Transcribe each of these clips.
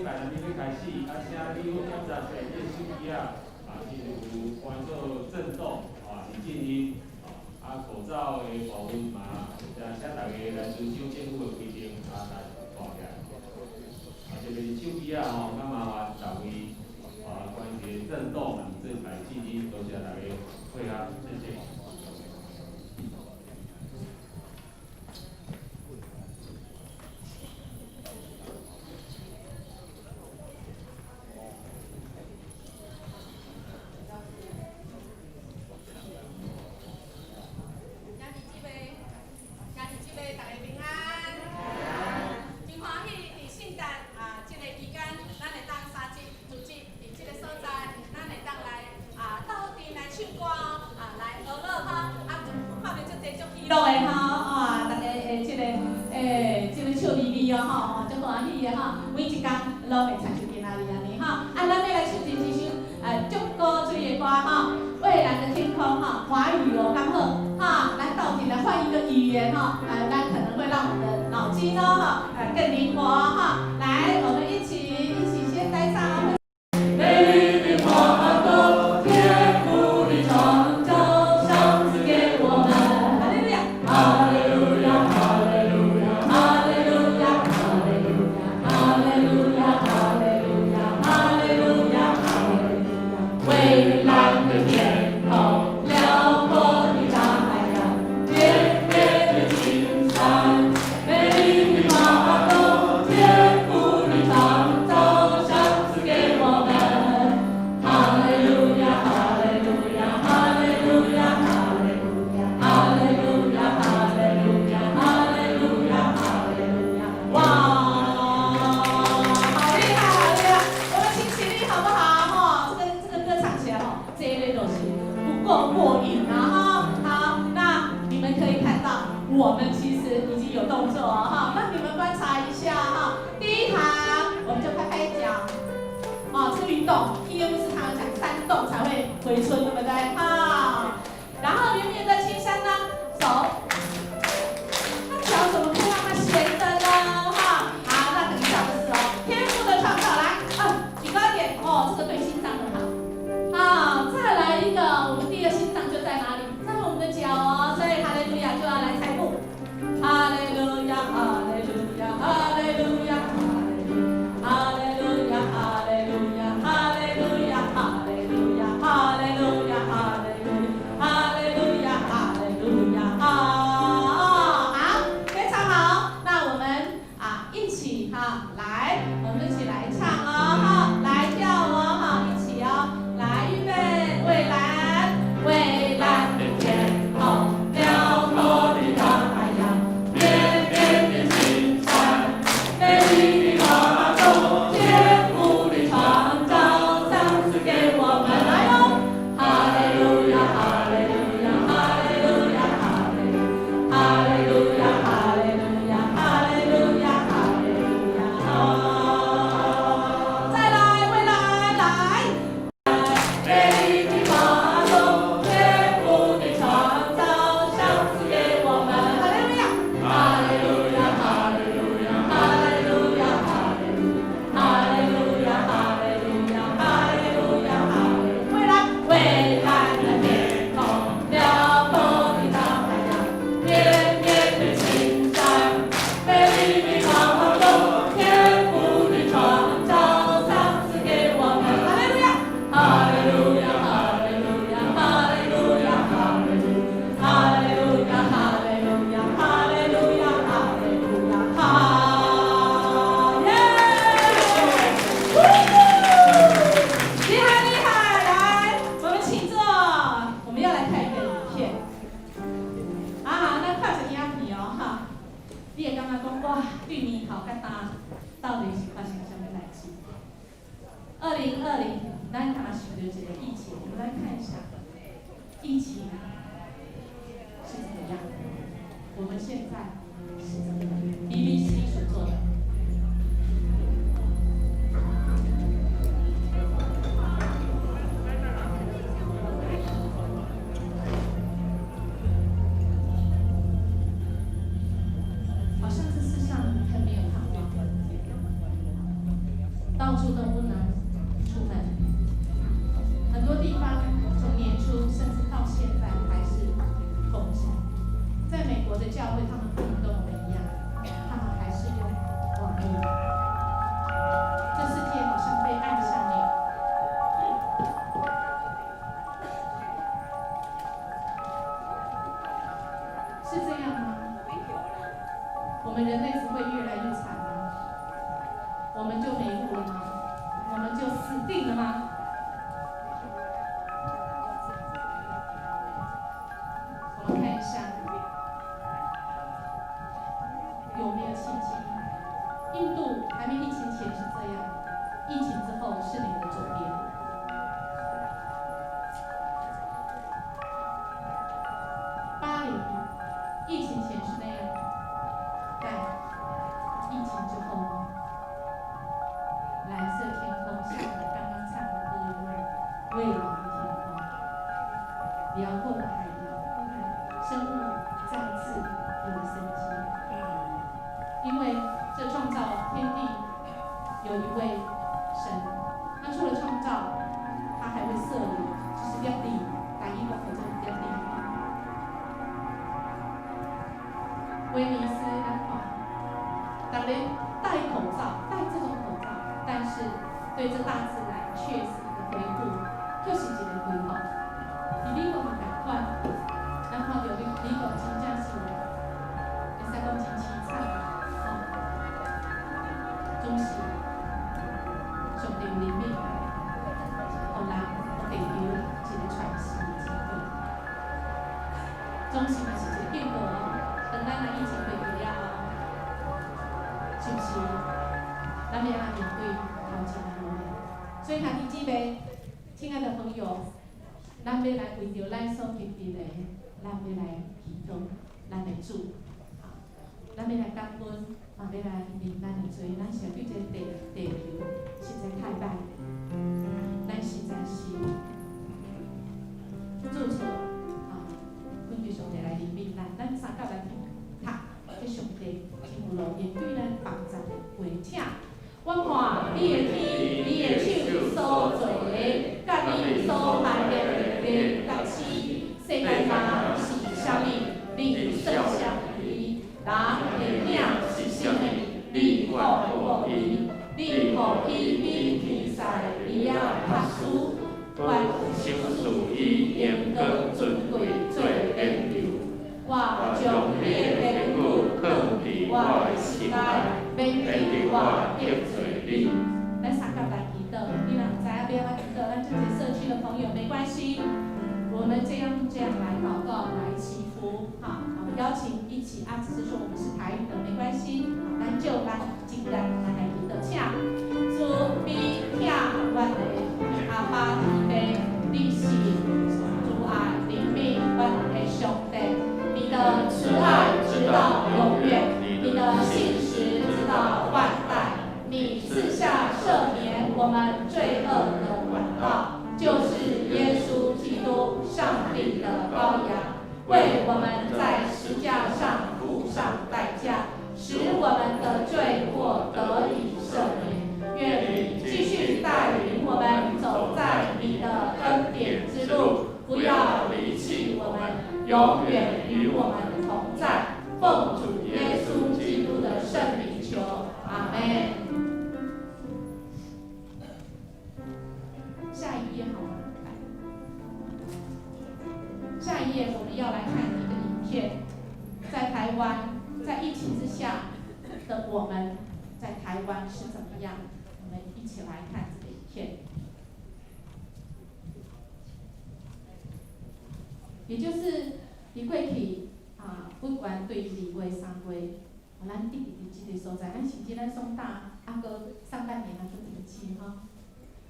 拜咱欲開始，啊，請你好檢查一下你的手機仔，啊，是有關做震動，啊，是靜音，啊，口罩的部分嘛，請大家來遵守政府的規定，啊，來戴起來。啊，這個手機仔吼，較麻煩逐位啊，關一個震動，啊，是做來靜音，多謝大家配合，謝謝。樂的吼，哇！大家的這個笑眯眯哦吼，足歡喜的吼，每一工攏會親像今仔日按呢吼。啊，咱欲來唱一首足古錐的歌吼，蔚藍的天空吼，華語哦，剛好哈，咱鬥陣來換一個語言吼，咱可能會讓我們的腦筋哦吼，更靈活哈。來，我們一起先來唱。美麗的花朵，天父的創造，賞賜給我們。哈利路亞，哈利路亞，哈利路亞，哈利路亞，哈利路亞，哈利路亞，哈利路亞，哈利路亞。蔚藍的天空，遼闊的大海洋，連綿的青山，美麗的花朵，天父的創造，賞賜給我們。哈利路亞，哈利路亞，哈利路亞，哈利路亞，哈利路亞，哈利路亞，哈利路亞，哈利路亞。哇，好厲害，好厲害！我們請起立好不好？哈，這個歌唱起來吼，這一類東西不夠過癮啊！哈，好，那你們可以看到，我們其實已經有動作了哈。那你們觀察一下哈，第一行我們就拍拍腳，哦，這個運動，音樂不是常常講三動才會回春，對不對？哈，然後連綿的青山呢，手，那腳怎麼可以讓它閒的呢？哈，好，那等一下的是哦，天父的創造，來，啊，舉高一點，哦，這個對心臟很好。好，再來一個，我們第二心臟就在哪裡？在我們的腳哦，所以哈利路亞就要來踩步。哈利路亞，哈利路亞，哈利路亞，哈利路亞，哈利路亞，哈利路亞，哈利路亞，哈利路亞，哈利路亞，哈利路亞，哈利路亞，好，好，非常好。那我們啊一起哈來，我們一起來唱哦，哈，來跳哦，哈，一起哦，來預備，蔚藍，蔚藍的天空，遼闊的大海洋，連綿的青山，美麗的花朵，天父的創造，賞賜給我們。來喲，哈利路亞，哈利路亞，哈利路亞，哈利路亞，哈利路亞，哈利路亞，哈利路亞，哈。再來，蔚藍，來。美麗的花朵，天父的創造，賞賜給我們。哈利路亞，哈利路亞，哈利路亞，哈利路亞，哈利路亞，哈利路亞，哈利路亞，哈利。蔚藍，蔚藍的天空，遼闊的大海洋，連綿的青山，美麗的花朵，天父的創造，賞賜給我們。哈利路亞，哈利路亞，哈利路亞，哈利路亞，哈利路亞，哈利路亞，哈利路亞，哈利路亞，哈耶！厲害厲害！來，我們請坐。我們要來看一個影片。啊，那看一個影片哦，哈，你會感覺講哇，對年頭佮今到底是發生啥物代誌？2020，咱敢若想著一個疫情，我們來看一下，疫情是怎麼樣？我們現在是怎麼樣？BBC 所做的。好像這世上很沒有盼望。到處都不能出門，很多地方從年初甚至到現在還是封城。在美國的教會，他們不能跟我們一樣，他們還是用網路。這世界好像被按下鈕。是這樣嗎？我們人類只會越來越慘嗎？我們就沒路了嗎？我們就死定了嗎？我們看一下有沒有契機？印度還沒疫情前是這樣，疫情之後是你們的左邊。巴黎疫情前是那樣，但疫情之後呢？藍色天空，像我們剛剛唱的歌一樣，蔚藍的天空，遼闊的海洋，生物再次有了生機。因為這創造天地有一位神，那除了創造，他還會設立，就是壓力，台語講叫做壓力。威尼斯，咱看，當然戴口罩，戴這種口罩，但是對這大自然卻是一個恢復，卻是一個恢復。佇美國嘛仝款，咱看著美國真正是，會使講真悽慘，吼，總是上帝憐憫，予人予地球一個喘息的機會，總是嘛是一個警告哦。當咱若疫情過去了後，是毋是咱欲按怎面對頭前的路呢？所以兄弟姊妹，親愛的朋友，咱欲來為著咱所經歷的，咱欲來祈禱咱的主，咱欲來感恩，嘛欲來認咱的罪。咱是對這個地球實在太歹，咱實在是做錯，啊，懇求上帝來憐憫咱。咱三甲來聽讀，這上帝真有路用對咱幫助的話，請我看你的天，你的手所造的，佮你所頒的日佮星，世間人是啥物？你算啥伊？人的影是啥物？你顧顧伊？你予伊比天使兒仔較輸，還賞賜伊榮光尊貴做典留。我將你的言語囥佇我的心內，免得我得罪你。咱三甲來祈禱，你若毋知影欲按怎祈禱，咱這個社區的朋友沒關係，我們這樣來禱告，來祈福，好，好，邀請一起啊，只是說我們是台語的，沒關係，咱就來簡單來祈禱，請慈悲疼阮的阿爸天父，你是慈愛憐憫阮的上帝，你的慈愛直到永遠，你的信實直到萬代，你賜下赦免我們罪惡的管道，就是耶穌基督，上帝的羔羊，為我們在十架上付上代價，使我們的罪過得以赦免。願你繼續帶領我們走在你的恩典之路，不要離棄我們，永遠與我們同在。奉主耶穌基督的聖名求，阿們。下一頁好嗎？來，下一頁我們要來看一個影片，在台灣，在疫情之下的我們，在台灣是怎麼樣？我們一起來看這個影片。也就是佇過去啊，不管對2月、3月，咱佇佇這個所在，咱甚至咱送大啊，閣上半年啊，閣停止吼，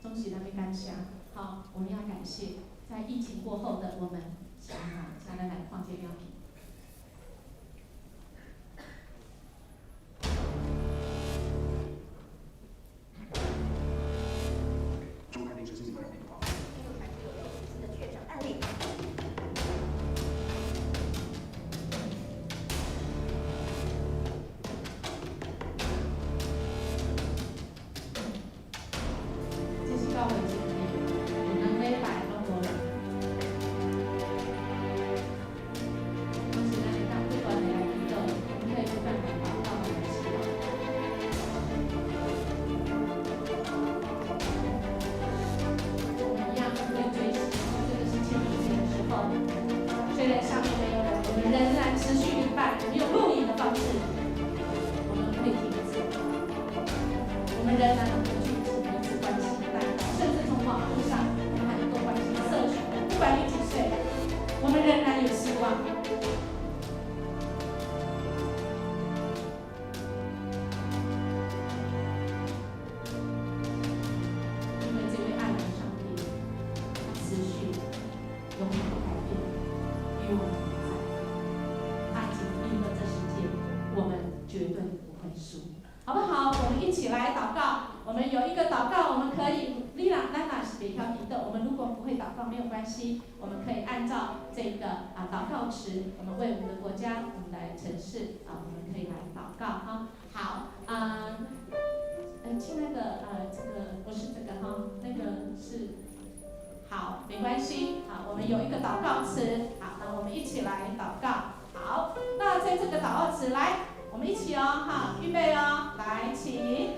總是咱欲感謝，好，我們要感謝在疫情過後的我們，請咱來看這個影片。案例。告沒有關係，我們可以按照這個啊禱告詞，我們為我們的國家、我們的城市啊，我們可以來禱告哈。好，啊，親愛的，這個不是這個哈，那個是，好，沒關係，好，我們有一個禱告詞，好，那我們一起來禱告。好，那在這個禱告詞，來，我們一起哦，哈，預備哦，來，請。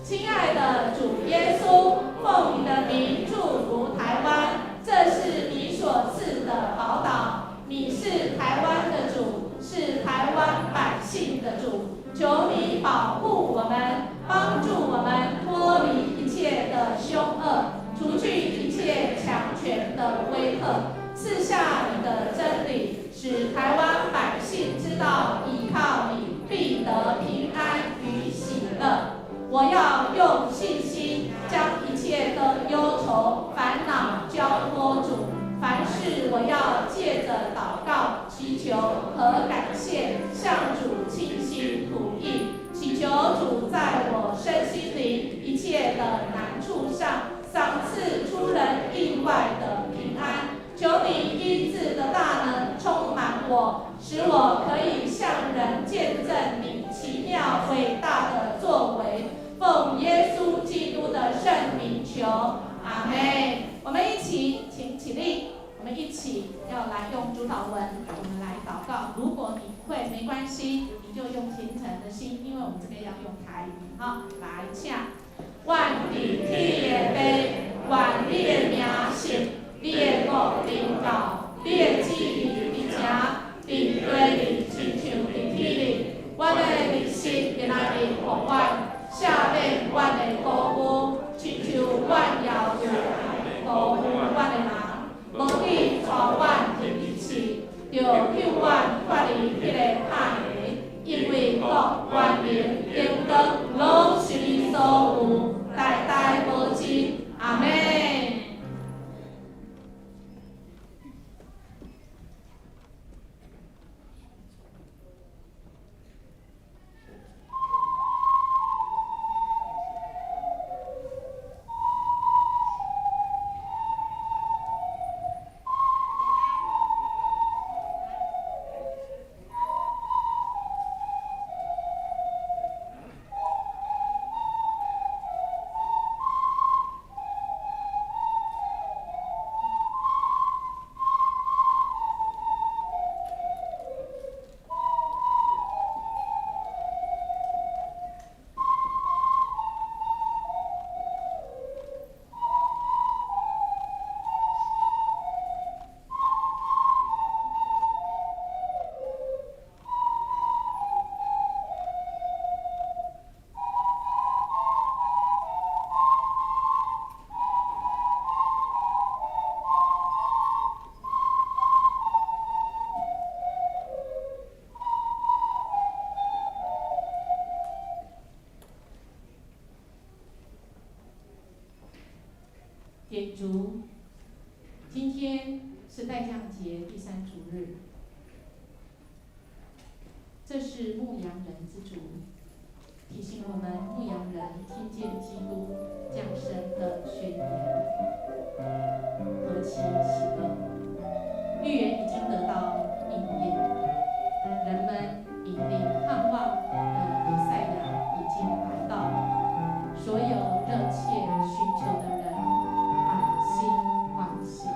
親愛的主耶穌，奉你的名祝福台灣，這是你所賜的寶島，你是台灣的主，是台灣百姓的主，求你保護我們，幫助我們脫離一切的兇惡，除去一切強權的威嚇，賜下你的真理，使台灣百姓知道倚靠你必得平安與喜樂。我要用信心將一切的憂愁煩惱交託主，凡事我要借着禱告、祈求和感謝向主傾心吐意，祈求主在我身心靈一切的難處上賞賜出人意外的平安。求你醫治的大能充滿我，使我可以向人見證你奇妙偉大的作為。奉耶穌基督的聖名求，阿們。我們一起，請起立，我們一起要來用主禱文，我們來禱告。如果你不會，沒關係，你就用虔誠的心，因為我們這個要用台語，哈，來，請。阮佇天的父，願你的名聖，你的國臨到，你的旨意佇遮，佇地裡親像佇天裡。阮的日食今仔日予阮，赦免阮的過誤，親像阮也有辜負阮的人，無去帶阮入去試，著救阮脫離彼个歹的，因為國、權柄、榮光，攏是你所有，代代無盡。阿們。点烛，今天是待降節第三主日，這是牧羊人之主，提醒我們牧羊人聽見基督降生的宣言，何其喜樂！預言已經得到應驗，人們引領盼望的彌賽亞已經來到，所有熱切尋求的人滿心歡喜。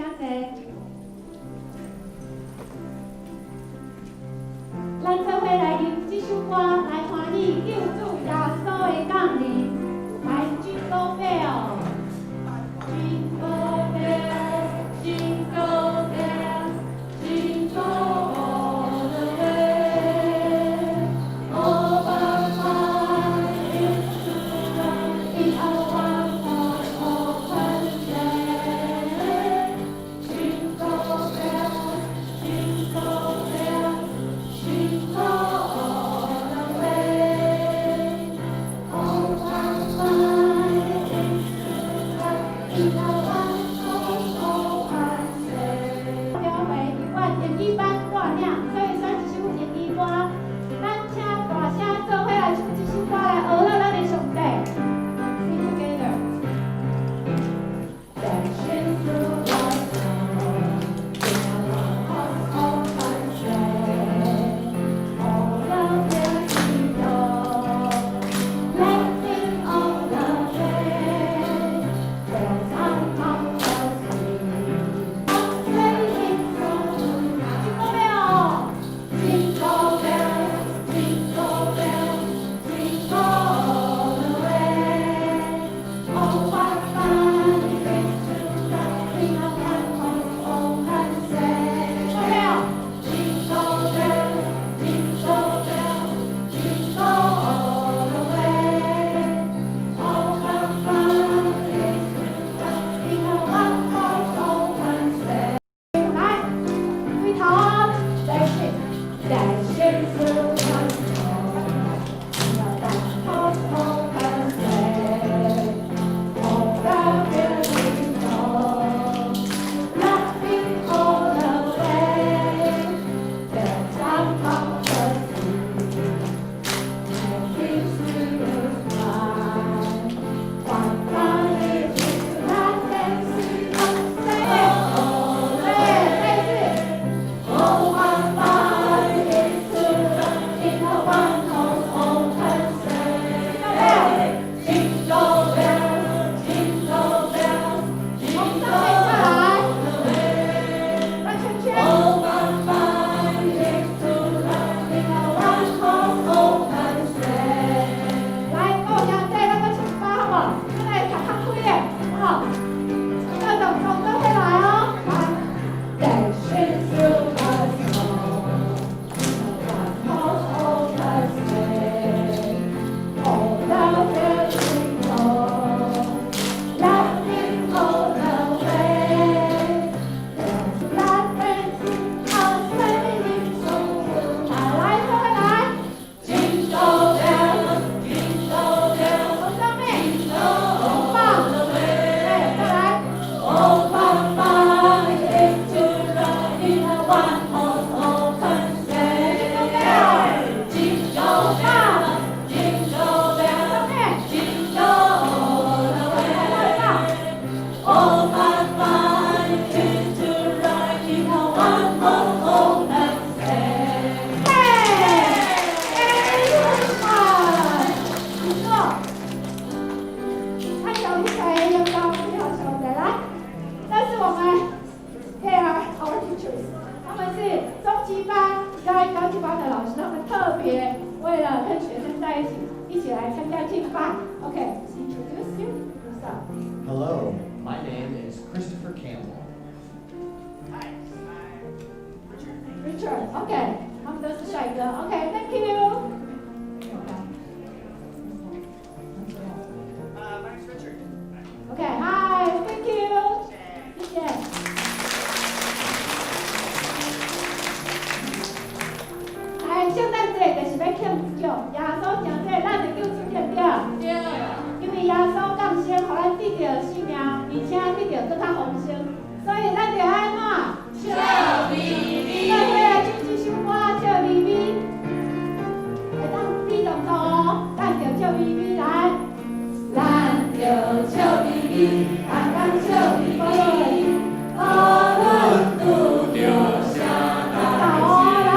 請坐。咱做伙來用這首歌來歡喜救主耶穌的降臨，來 Jingle Bell，Jingle Bell，Jingle Bell，Jingle all the way。Oh, what fun it is to ride in a one-horse open sleigh. Jingle bells, jingle bells, jingle all the way. Oh, what fun it is to ride in a one-horse open sleigh. 表回永远英语班带领，所以選一首英語歌。咱請大聲做伙來唱這首歌來學了咱的上帝。Sing together. Dashing through the snow in a one-horse open sleigh. O'er the fields we go, laughing all the way. Bells on bobtails ring, a sleighing song tonight. Jingle bell, jingle bells, jingle bells, jingle all the way. Oh, what fun it is to ride in a one-horse open sleigh. Jingle bell, jingle bells, jingle bells, jingle all the way. Oh, what fun it is to ride in a one-horse open sleigh. 來，對頭哦，Dashing, dashing through the snow in a one-horse open sleigh. O'er the fields we go, laughing all the way. Bells on bobtails ring, making sweetest rhyme. What fun it is to laugh and sing a sleigh. 對，再一次。Oh, what fun it is to ride in a one-horse open sleigh. Jingle bells, jingle bells, jingle all the way. 轉圈圈。Oh, what fun it is to ride in a one-horse open sleigh. 來，各位兄弟，咱閣唱一擺好無？咱來讀較快的，好。各種從做伙來哦，來。Dashing through the snow in a one-horse open sleigh. O'er the fields we go, laughing all the way. Laugh and sing a sleighing song tonight. 來，做伙來。Jingle bells, jingle bells, 往上面，很棒。對，再來。Oh, what fun it is to ride in a one-horse open sleigh. Jingle bells, jingle bells, jingle bells, jingle all the way. Oh, what fun it is to ride in a one-horse open sleigh. Hey, everyone，請坐。看小魚仔有高你好，小仔來。這是我們 they are our teachers，他們是中級班跟高級班的老師，他們特別為了跟學生在一起，一起來參加敬拜。OK，introduce you yourself. Hello, my name is Christopher Campbell. Hi, I'm Richard. Richard, OK，他們都是帥哥。OK，Thank you。 My name's Richard. OK，Hi，Thank you，謝謝。來，聖誕節就是欲慶祝耶穌成這咱的救主，對毋對？對。因為耶穌降生，予咱得著性命，而且得著閣較豐盛，所以咱著愛按怎？笑眯眯。做伙來唱這首歌，笑眯眯。會當你動作哦，咱著笑眯眯來。咱著笑眯眯，逐工笑眯眯，無論拄著啥代誌。來，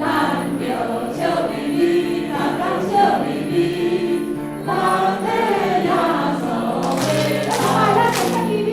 咱著笑眯眯，逐工笑眯眯，人的耶穌的來，咱就笑眯眯。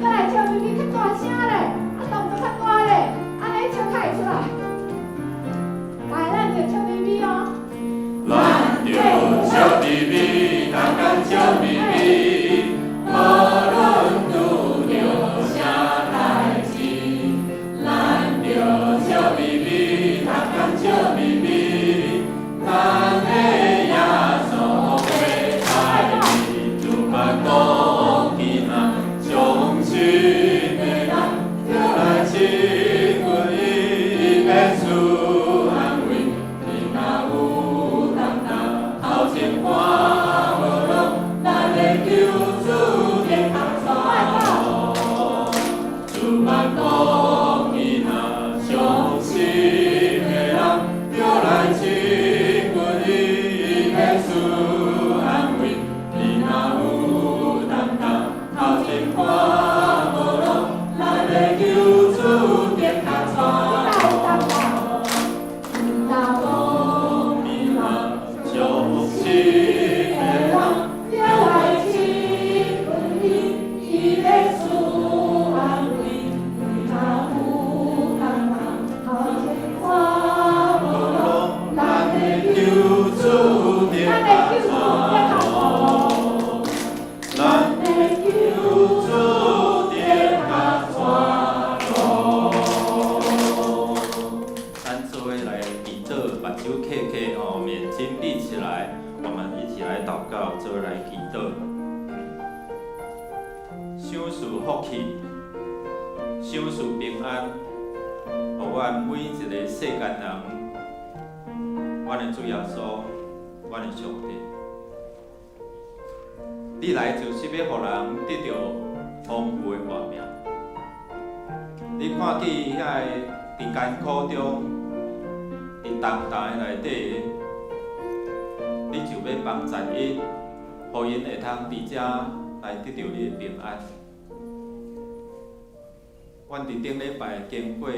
閣來笑眯眯，較大聲咧，啊動作較大咧，按呢笑較會出來。來，咱就笑眯眯哦。咱著笑眯眯，逐工笑眯眯，無論拄著啥代誌。咱著笑眯眯，逐工笑眯眯，咱的耶穌會帶你，充滿講囡仔，相信的人，著來親近伊，伊欲賜安慰。你若有擔擔，頭前看無路，咱的救主伫較帶路。充滿講囡仔，相信的人，著來親近伊，伊欲賜安慰。你若有擔擔，頭前看無路，咱的救主伫較帶路。你若相信的人，著來親近伊，伊欲賜安慰。你若有擔擔，頭前看無路，咱的救主伫較帶路，咱的救主伫較帶路。咱做伙來祈禱，目睭瞌瞌哦，眼睛閉起來，我們一起來禱告，做伙來祈禱。賞賜福氣，賞賜平安，予阮每一个世間人，阮的主耶穌，阮的上帝，你來就是欲予人得著豐富的活命。你看見遐个佇艱苦中，佇重擔的內底，你就欲幫助𪜶，予𪜶會通佇遮來得著你的平安。阮佇頂禮拜經過大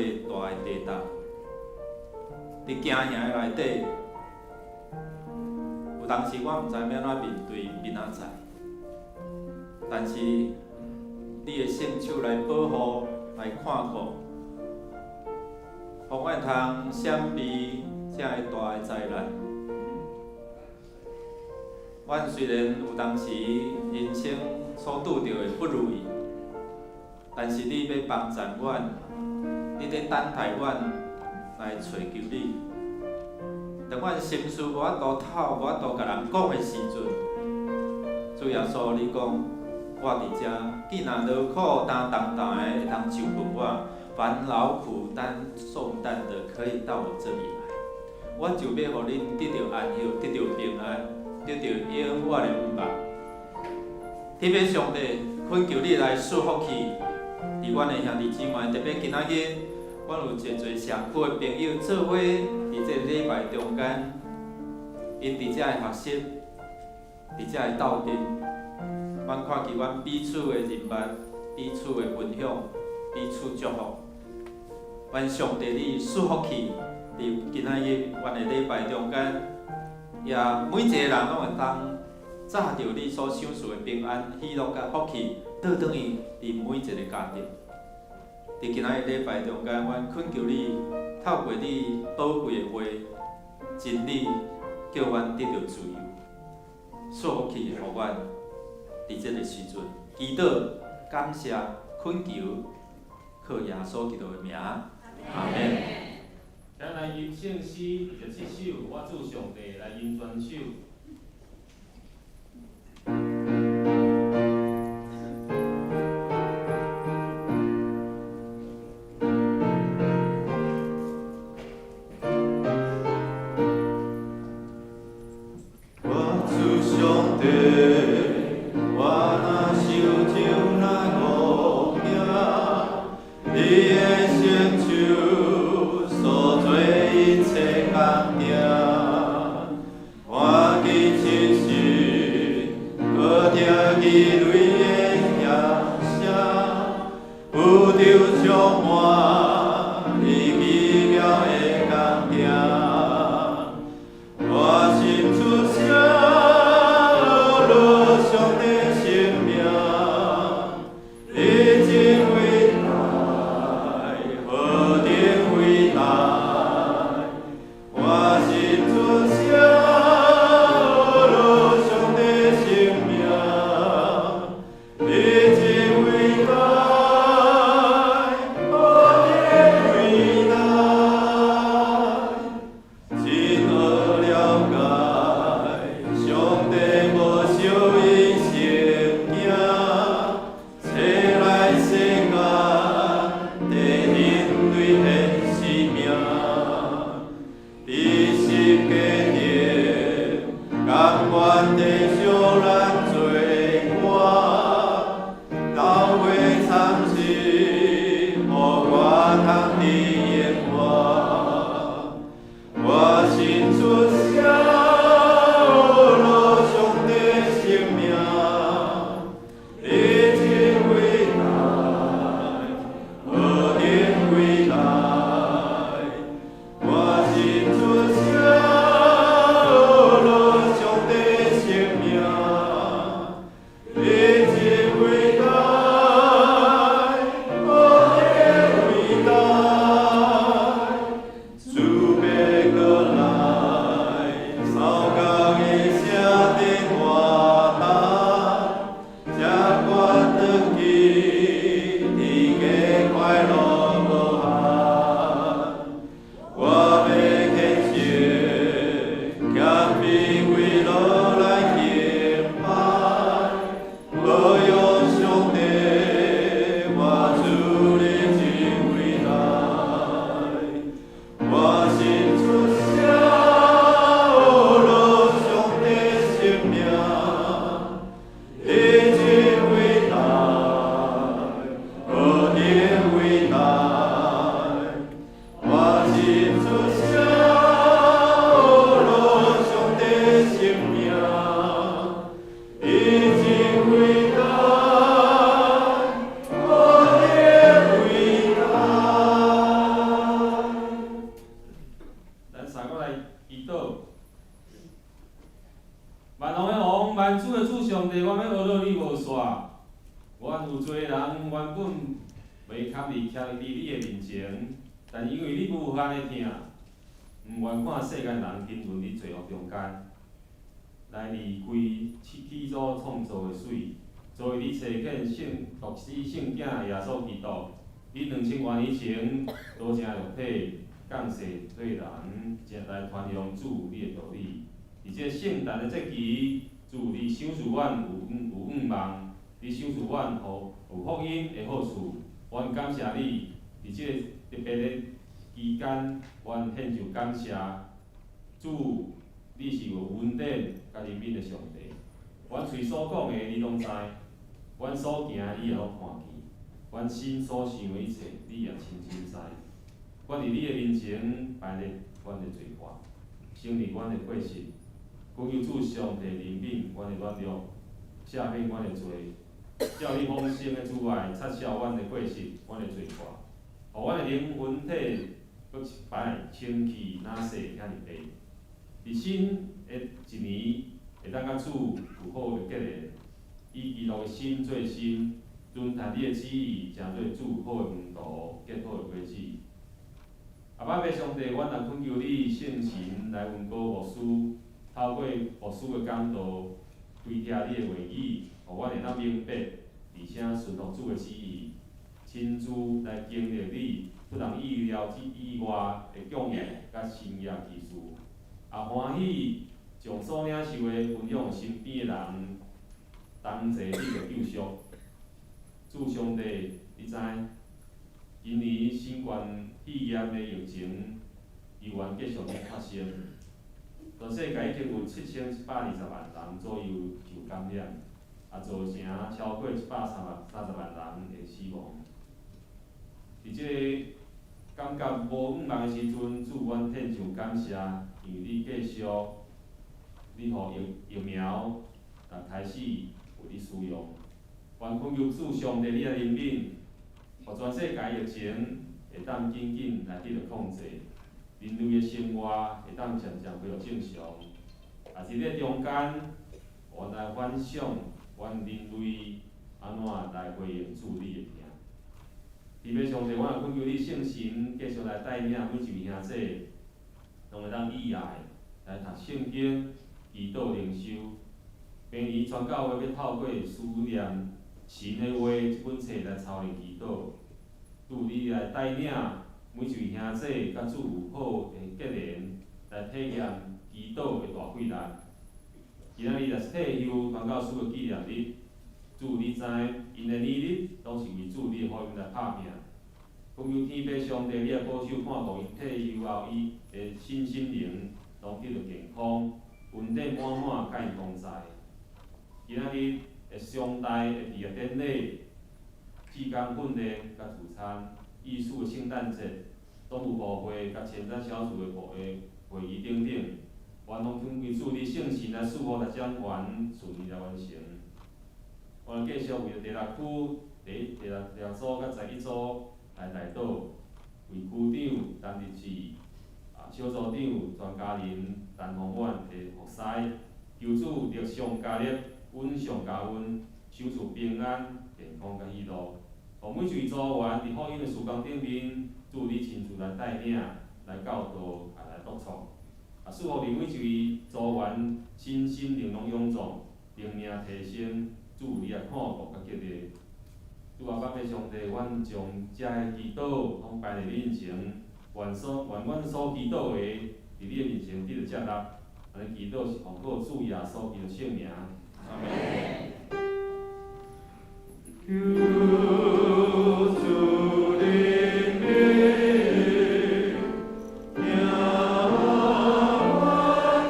的地震，佇驚嚇的內底，有當時我毋知欲按怎面對明仔載，但是你的聖手來保護、來看顧，予阮通閃避這个大的災難。阮雖然有當時人生所拄著的不如意，但是你欲幫助阮，你佇等待阮來揣求你。當阮心事無法度透、無法度共人講的時陣，主耶穌，你講我佇遮，見若勞苦擔重擔的，會當就近我，凡勞苦擔重擔的，可以到我這裡來。我就欲予恁得著安息，得著平安，得著永遠的盼望。天父上帝，懇求你來賜福氣，佇阮的兄弟姊妹，特別今仔日，阮有濟濟社區的朋友做伙佇這個禮拜中間，𪜶佇遮的學習，佇遮的鬥陣，阮看見阮彼此的人脈，彼此的分享，彼此祝福。願上帝你賜福氣，佇今仔日阮的禮拜中間，也每一個人攏會當紮著你所賞賜的平安、喜樂佮福氣，倒轉去佇每一个家庭。佇今仔日禮拜中間，阮懇求你透過你寶貴的話、真理，叫阮得著自由，賜福氣予阮。佇這个時陣，祈禱、感謝、懇求，靠耶穌基督的名，阿門。請來吟聖詩27首，我主上帝來吟全首。我主上帝，我若受咒若戆驚，你的聖手所做一切工程，看見七時，閣聽見雷的響聲，宇宙充滿你奇妙的工程。我心出聲，學上帝聖名，你濟人原本袂堪伫徛佇你的面前，但因為你無限的疼，毋願看世間人沉淪佇罪惡中間，來離開起初創造的水，所以你差遣聖獨生聖子耶穌基督，佇2000外年前，道成肉體降世做人，來傳揚主你的道理。佇這聖誕的節期，主你賞賜阮有向望，你賞賜阮予有福音的好處，阮感謝你。佇這個特別的期間，阮獻上感謝。主，你是有恩典佮憐憫的上帝。阮喙所講的，你攏知；阮所行的，你也攏看見。阮心所想的一切，你也親親知。阮佇你的面前擺列阮的罪過，承認阮的過失，懇求主上帝憐憫阮的軟弱，赦免阮的罪，照你豐盛的慈愛，擦拭阮的過失，阮的罪過，予阮的靈魂體閣一擺清氣若洗遐爾白。佇新的一年，會當佮主有好的結連，以基督的心做心，遵行你的旨意，成做主好的門徒，結好的果子。阿爸父上帝，阮若懇求你聖神來恩膏牧師，透過牧師的講道，開啟你的話語，予阮會當明白，而且順服主的旨意，親自來經歷你出人意料之以外的供應佮神蹟奇事，也歡喜將所領受的分享身邊的人，同齊得著救贖。主上帝，你知，今年新冠肺炎的疫情猶原繼續佇發生，全世界已經有7120萬人左右受感染，也造成超過130萬人的死亡。佇這個感覺無向望的時陣，主，阮獻上感謝，因為你繼續，你予疫苗也開始有佇使用。願懇求主上帝你來憐憫，予全世界疫情會當緊緊來得著控制，人類的生活會當漸漸恢復正常。也佇這中間，阮來反想，阮人類按怎來回應主你的疼。天父上帝，阮也懇求你聖神繼續來帶領每一位兄弟，攏會當以愛來讀聖經、祈禱靈修。明年全教會欲透過思念神的話這本冊來操練祈禱，主你來帶領每一位兄弟佮主有好的結連，來體驗祈禱的大偉力。今仔日若是退休傳教士的紀念日，主你知，𪜶的年日攏是為主你的福音來拍拚。懇求天父上帝，你來保守看顧𪜶退休後伊的身心靈攏得著健康，恩典滿滿佮𪜶同在。今仔日的上大的畢業典禮、志工訓練佮聚餐、藝術的聖誕節、總務部會佮前瞻小組的會議等等，願攏懇求主你聖神來賜福來掌權順利來完成。我繼續為著第六區第一、第六組佮11組來代禱，為區長陳立志、小組長莊嘉玲、陳宏遠的服侍，求主力上加力，恩上加恩，賞賜平安、健康佮喜樂。予每一位組員佇福音的事工頂面，主你親自來帶領、來教導、也來督促。也賜福予每一位組員身心靈攏勇壯，靈命提升，主你來看顧佮激勵。主啊，感謝上帝，阮將遮个祈禱攏擺佇你面前，願阮所祈禱的，佇你的面前得著接納。按呢祈禱是奉靠主耶穌基督聖名。阿門。求主憐憫，聽阮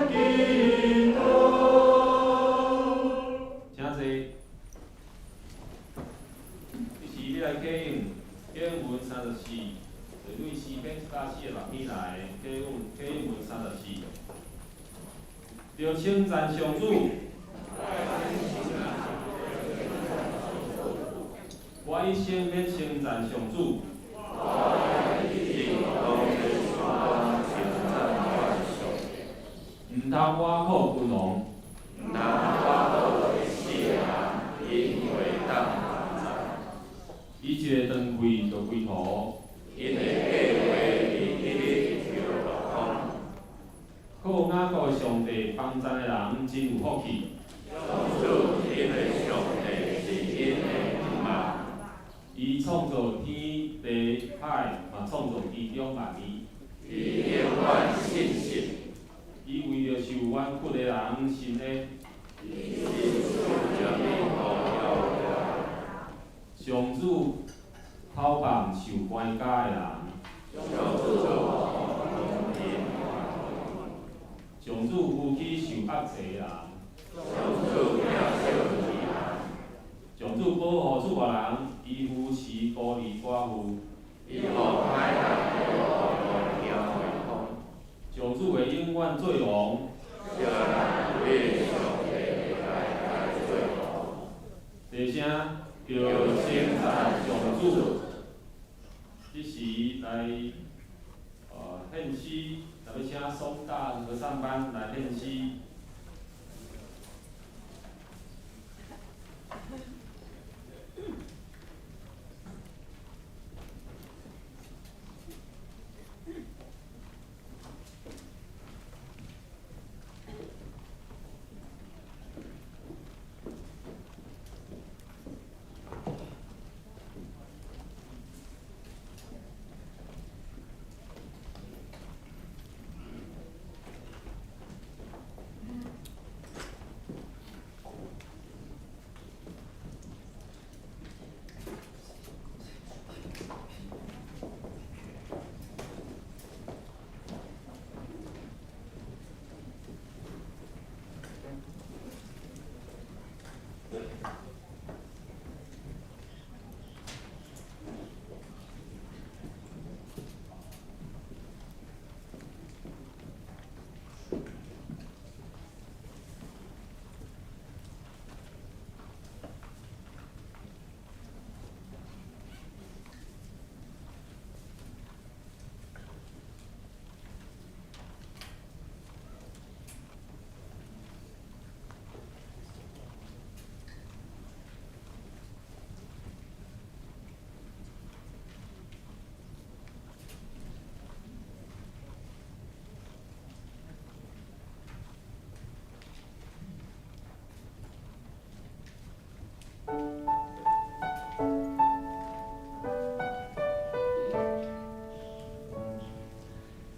祈禱。請坐。這是欲來啟應經文34，就對詩篇146篇來啟應文三十四。著稱讚上主。我一生欲稱讚上主。一生攏稱讚上帝。毋通倚靠君王。毋通倚靠死人，𪜶會當幫助。伊一个斷氣就歸途。𪜶的計劃佇彼日就落空。靠雅各的上帝幫贊的人真有福氣。上主𪜶的上帝是𪜶的望。伊創造天地海，嘛創造其中萬物。伊永遠信實。伊為著受冤屈的人伸冤。伊是賜予上主討放受關監的人。上主上主扶起受壓制的人。上主疼惜義人。上主保護厝內人，伊扶持孤兒寡婦。伊予歹人的路行袂通。上主會永遠做王。予上帝來來做王。大聲著稱讚上主。這時來，獻詩，特別請松大合唱班來獻詩。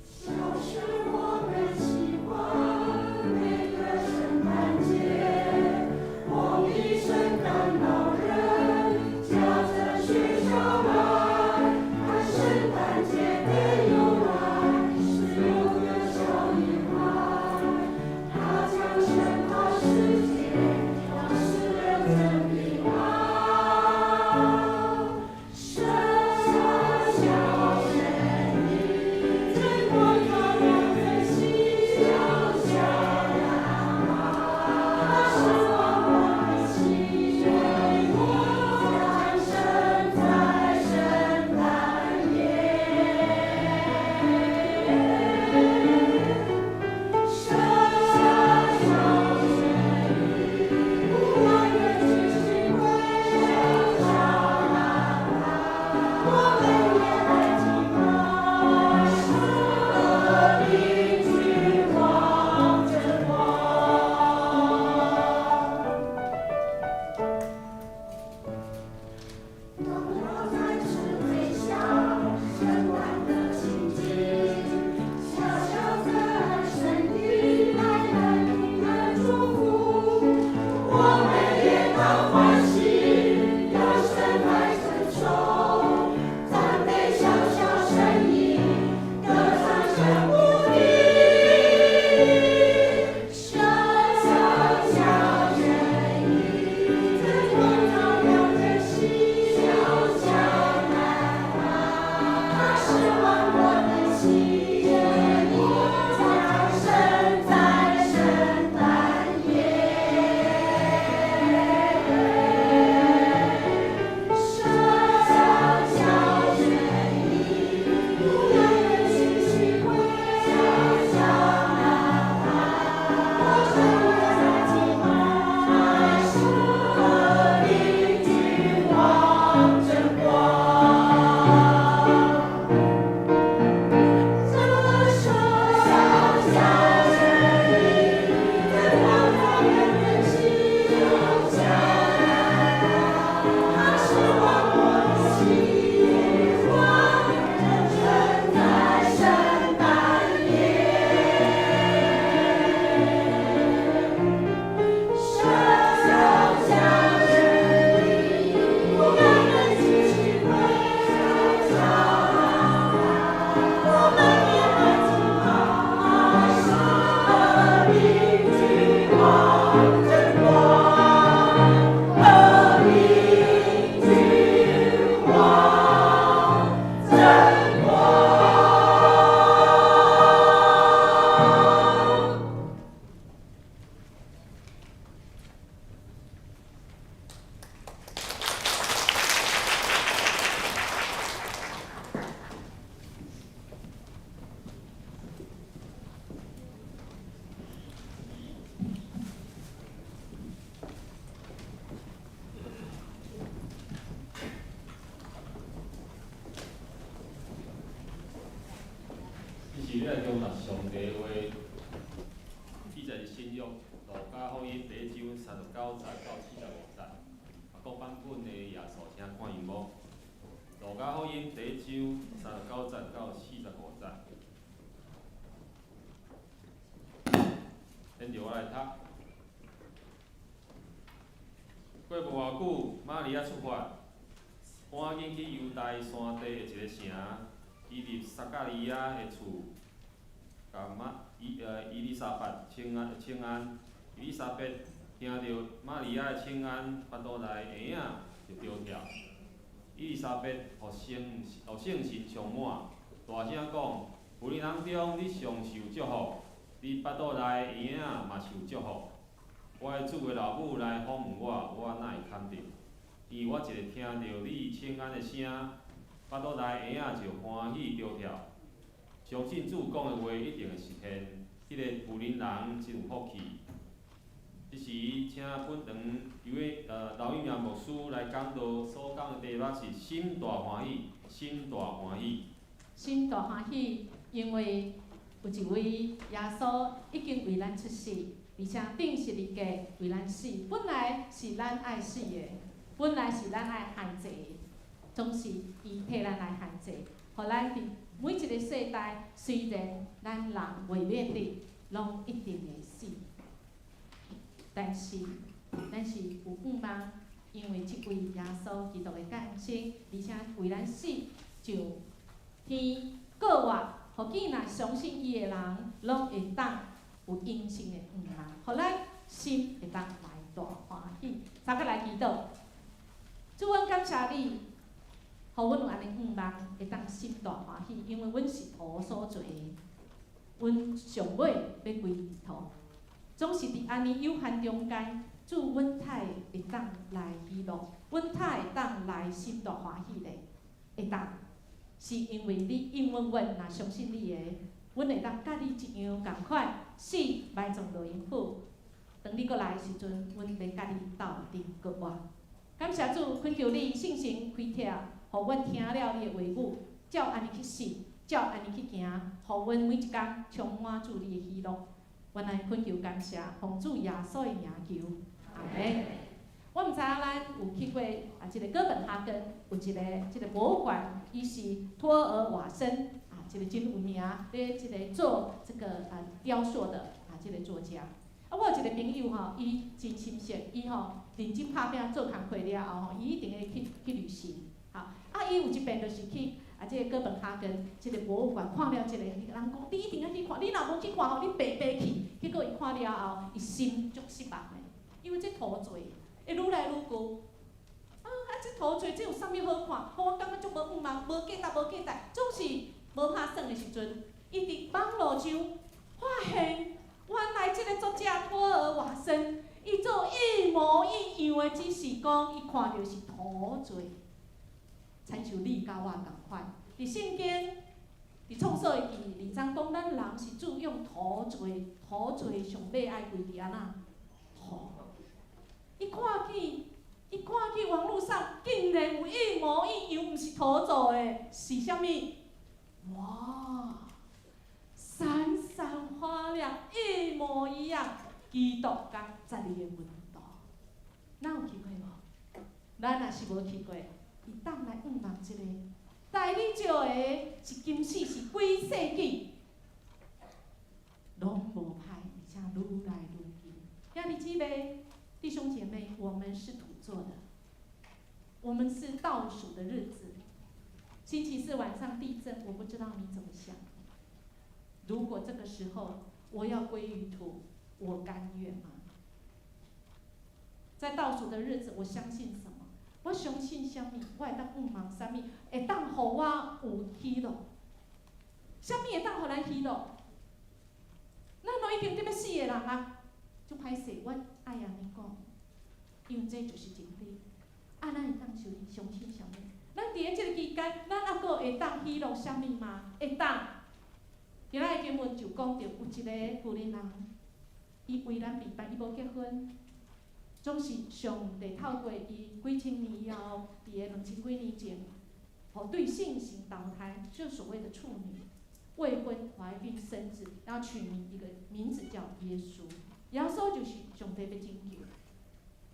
小時我們喜歡每個聖誕節，望一聖誕老人駕著雪橇來，看聖誕節的由來是有個小嬰孩，他降生到世界，讓世人真平安。聖小聖嬰，燈光照亮人心，小小男孩，他是望我們心，為我降生在聖誕夜。聖小聖嬰，不讓人去心灰，小小男孩，我們也來敬拜，和平君王真光。籠罩在智慧下，聖誕的情景，小小的身影帶來平安祝福，我們也當歡喜，用神來承受，讚美小小身影，歌唱聖母的，聖小小身影，燈光照亮人心，小小欲來誦讀上帝話，記載佇新約路加福音第一章39節到45節，啊，各版本的頁數請看螢幕。路加福音第一章39節到45節。現在我來讀。過無偌久，瑪利亞出發，趕緊去猶大山地的一个城，伊入撒迦利亞的厝，共瑪伊呃伊麗莎白請安請安。伊麗莎白聽著瑪利亞的請安，腹肚內嬰仔就著跳。伊麗莎白予聖予聖神充滿，大聲講：婦人當中，你上受祝福，你腹肚內的嬰仔嘛受祝福。我的主的老母來訪問我，我哪會堪得？因為我一下聽著你請安的聲，腹肚內嬰仔就歡喜著跳。相信主講的話一定會實現，彼个婦人人真有福氣。這時，請本堂一位劉玉苗牧師來講道，所講的題目是心大歡喜，心大歡喜。心大歡喜，因為有一位耶穌已經為咱出世，而且釘十字架為咱死。本來是咱愛死的，本來是咱愛害濟的，總是伊替咱來害濟，予咱佇每一个世代，雖然咱人袂免得，攏一定會死。但是，咱是有盼望，因為這位耶穌基督的降生，而且為咱死，上天復活，予見若相信伊的人，攏會當有永生的盼望，予咱心會當來大歡喜。三個來祈禱，主，阮感謝你，予阮有按呢盼望，會當心大歡喜，因為阮是土所做的，阮上尾欲歸土。總是佇按呢有限中間，主，阮太會當來喜樂，阮太會當來心大歡喜咧，會當，是因為你應允阮，若相信你的，阮會當佮你一樣仝款，死埋葬落陰府。當你閣來的時陣，阮欲佮你鬥陣過活。感謝主，懇求你聖神開啟，予阮聽了你的話語，照按呢去信，照按呢去行，予阮每一工充滿主你的喜樂。阮來懇求感謝，奉主耶穌的名求，阿門。我毋知影咱有去過啊，這个哥本哈根有一个這个博物館，伊是托爾瓦森啊，這个真有名，咧這个做這个雕塑的啊，這个作家。啊，我有一个朋友吼，伊真心適，伊吼認真拍拚做工課了後吼，伊一定會去旅行。吼，啊，伊有一遍就是去啊，這个哥本哈根這个博物館看了這个，人講你一定愛去看，你若無去看吼，你白白去。結果伊看了後，伊心足失望的，因為這土做會愈來愈高。啊，這土做這有啥物好看？予我感覺足無盼望，無價值，無價值，總是無拍算的時陣，伊佇網路上發現，原來這个作者托爾瓦森，伊做一模一樣的，只是講伊看著是土做。親像你佮我仝款，佇聖經，佇創世記二章講，咱人是主用土做，土做上尾愛歸佇按怎土。伊看見網路上竟然有一模一樣，毋是土做的，是啥物？哇！閃閃發亮，一模一樣，基督佮十二个門徒，咱有去過無？咱若是無去過，伊當來向望一下，大理石的是金死是幾世紀，攏無歹，而且愈來愈近。兄弟姊妹，弟兄姐妹，我們是土做的，我們是倒數的日子。星期四晚上地震，我不知道你怎麼想。如果這個時候我要歸於土，我甘願嗎？在倒數的日子，我相信什麼？我相信啥物？我會當向望啥物？會當予我有喜樂？啥物會當予咱喜樂？咱攏已經佇欲死的人啊！足歹勢，我愛按呢講，因為這就是真理。啊，咱會當相相信啥物？咱佇咧這个期間，咱猶閣會當喜樂啥物嗎？會當。今仔的經文就講著有一个婦人人，伊為咱預備，伊無結婚，總是上帝透過伊幾千年以後，佇個兩千幾年前，予對聖神投胎，就所謂的處女。未婚懷孕生子，然後取名一個名字叫耶穌。耶穌就是上帝欲拯救，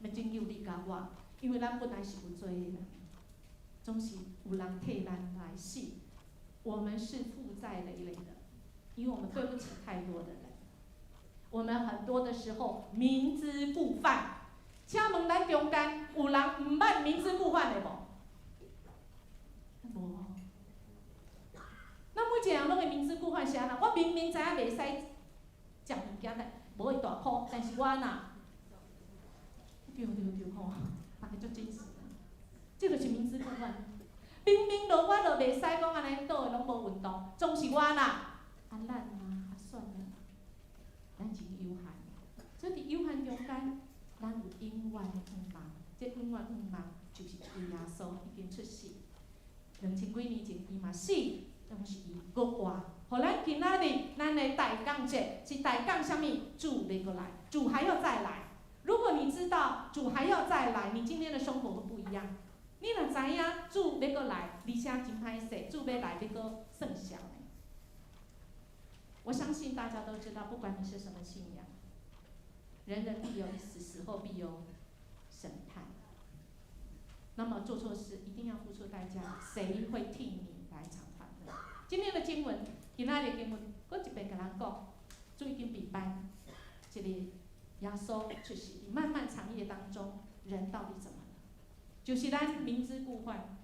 欲拯救你佮我，因為咱本來是有罪的人，總是有人替咱來死，我們是負債累累的，因為我們對不起太多的人。我們很多的時候明知故犯，請問咱中間有人毋捌明知故犯的無？無。咱每一個人攏會明知故犯，是按怎？我明明知影袂使食物件，但無會大苦，但是我按怎？對對對吼，逐家足真實的，這就是明知故犯。明明就我就袂使講按呢，倒的攏無運動，總是我按怎？啊懶啊，啊算了，咱真有限。所以佇有限中間，咱有永遠的盼望。這永遠盼望就是一位耶穌已經出世，2000幾年前伊嘛死，但是伊閣活。予咱今仔日，咱的大感節是大感啥物？主欲閣來，主還要再來。如果你知道主還要再來，你今天的生活會不一樣。你若知影主欲閣來，而且真歹勢，主欲來欲閣算數的。我相信大家都知道，不管你是什麼信仰，人人必有一死，死後必有審判。那麼做錯事一定要付出代價，誰會替你來償還呢？今天的經文，今仔日的經文，閣一遍共咱講，主已經被頒這個耶穌出世，漫漫長夜當中，人到底怎麼了？就是咱明知故犯，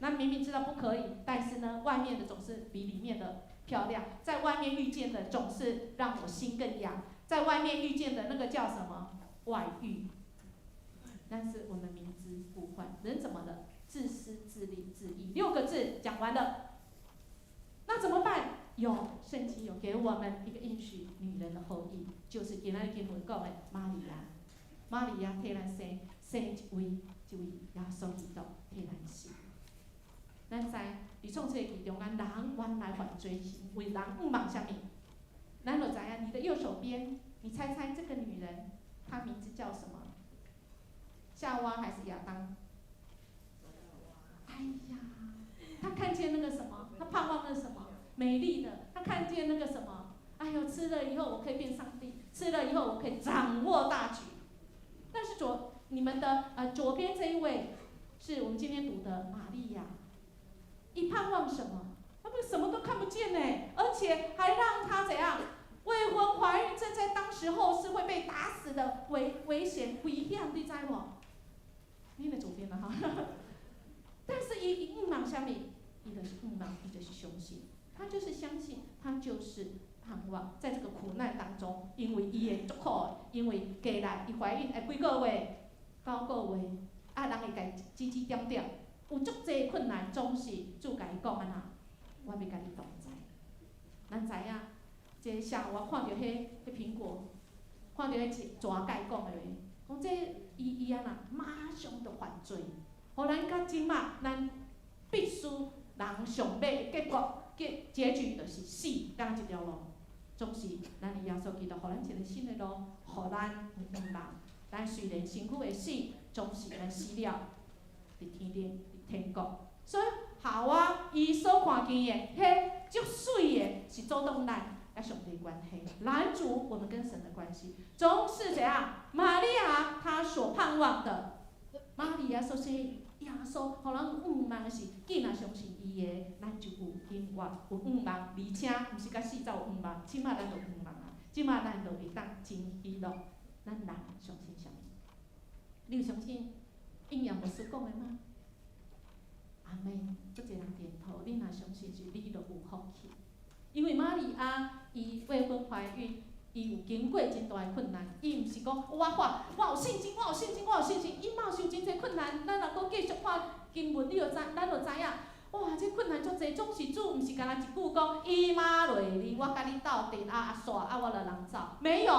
咱明明知道不可以，但是呢，外面的總是比裡面的漂亮，在外面遇見的總是讓我心更癢，在外面遇見的那個叫什麼外遇？但是我們明知故犯，人怎麼了？自私自利自義，六個字講完了。那怎麼辦？有聖經有給我們一個應許，女人的後裔就是今仔日經文講的瑪利亞，瑪利亞替咱生生一位，一位耶穌基督替咱死。咱知佇創世記中間，人原來犯罪是因為人向望啥物？咱就知影，你的右手邊，你猜猜這個女人，她名字叫什麼？夏娃還是亞當？哎呀，他看見那個什麼？他盼望那什麼？美麗的，他看見那個什麼？哎呦，吃了以後我可以變上帝，吃了以後我可以掌握大局。但是你們的左邊這一位，是我們今天讀的瑪利亞。伊盼望什麼？他們什麼都看不見呢，而且還讓他怎樣？未婚懷孕，這在當時候是會被打死的危險危險，你知無？你的左邊了哈。但是伊向望啥物？伊就是向望，伊就是相信，他就是相信，他就是盼望，在這個苦難當中，因為伊會足苦，因為過來伊懷孕會幾個月？9個月，啊，人會共指指點點，有足濟困難，總是主共伊講按怎？我欲共你同在。咱知影，這夏娃看著彼蘋果，看著彼蛇共伊講的話，講這伊伊按怎？馬上就犯罪。予咱到這馬，咱必須人上尾結果結局就是死，敢若這條路。總是咱的耶穌基督，予咱一個新的路，予咱有盼望。咱雖然身軀會死，總是咱死了，佇天頂，佇天國。所以夏娃伊所看見的，彼足媠的，是阻擋咱佮上帝關係，攔阻我們跟神的關係。總是怎樣？瑪利亞她所盼望的，瑪利亞說是耶穌，予咱向望的是，囝若相信伊的，咱就有永活，有向望，而且毋是佮死才有向望，這馬咱就有向望啊，這馬咱就會當真喜樂。咱人相信啥物？你有相信應驗牧師講的嗎？阿們，足濟人點頭。你若相信是，你就有福氣。因為瑪利亞伊未婚懷孕，伊有經過真大的困難。伊毋是講我看我有信心，我有信心，我有信心。伊嘛有受真濟困難。咱若閣繼續看經文，你就知，咱就知影。哇，這困難足濟，總是主毋是干焦一句講以馬內利，我共你鬥陣啊啊煞啊，我就人走。沒有，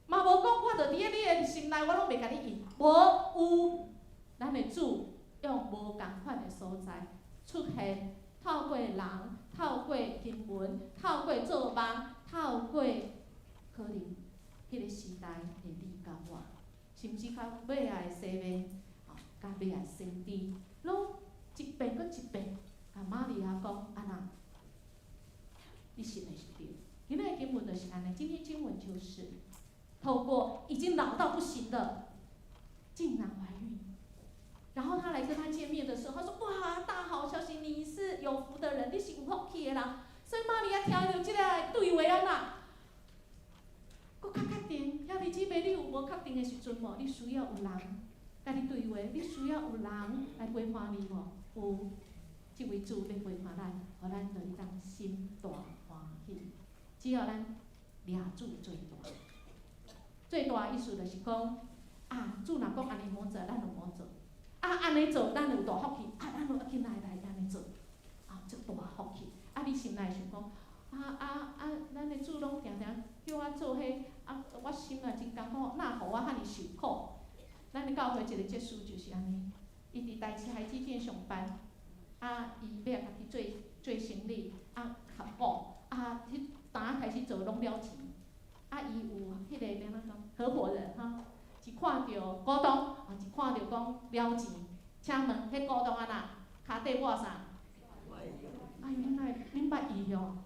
嘛無講我就佇咧你的心內，我攏袂共你用。無有，咱的主用無仝款的所在出現，透過人，透過經文，透過做夢，透過可能彼個時代的你佮我，甚至到尾仔的西面，吼，佮尾仔先知，攏一遍閣一遍，共瑪利亞講按怎？你信的是對。今仔的經文就是按呢，今天經文就是透過已經老到不行的，竟然懷孕，然後他來跟他見面的時候，他說：哇，大好消息，你是有福的人，你是有福氣的人。所以瑪利亞聽著這个對話按怎？閣較確定，兄弟姊妹，你有無確定的時陣無？你需要有人共你對話，你需要有人來陪伴你無？有，這位主欲陪伴咱，予咱就會當心大歡喜。只要咱掠主最大，最大的意思就是講，啊，主若講按呢毋做，咱就毋做；啊，按呢做，咱有大福氣；啊，咱就要緊來來按呢做，啊，足大福氣。啊，你心內想講，啊啊啊！咱的主攏定定叫我做彼，啊，我心內真艱苦，哪予我遐爾受苦？咱的教會一個執事就是按呢，伊佇台台積電上班，啊，伊欲家己做做生理，啊，合夥，啊，彼當開始做攏了錢，啊，伊有彼个欲按怎講合夥人哈，一看著股東，啊，一看著講了錢，請問彼股東按怎？跤底抹啥？哎，恁哪恁捌伊吼？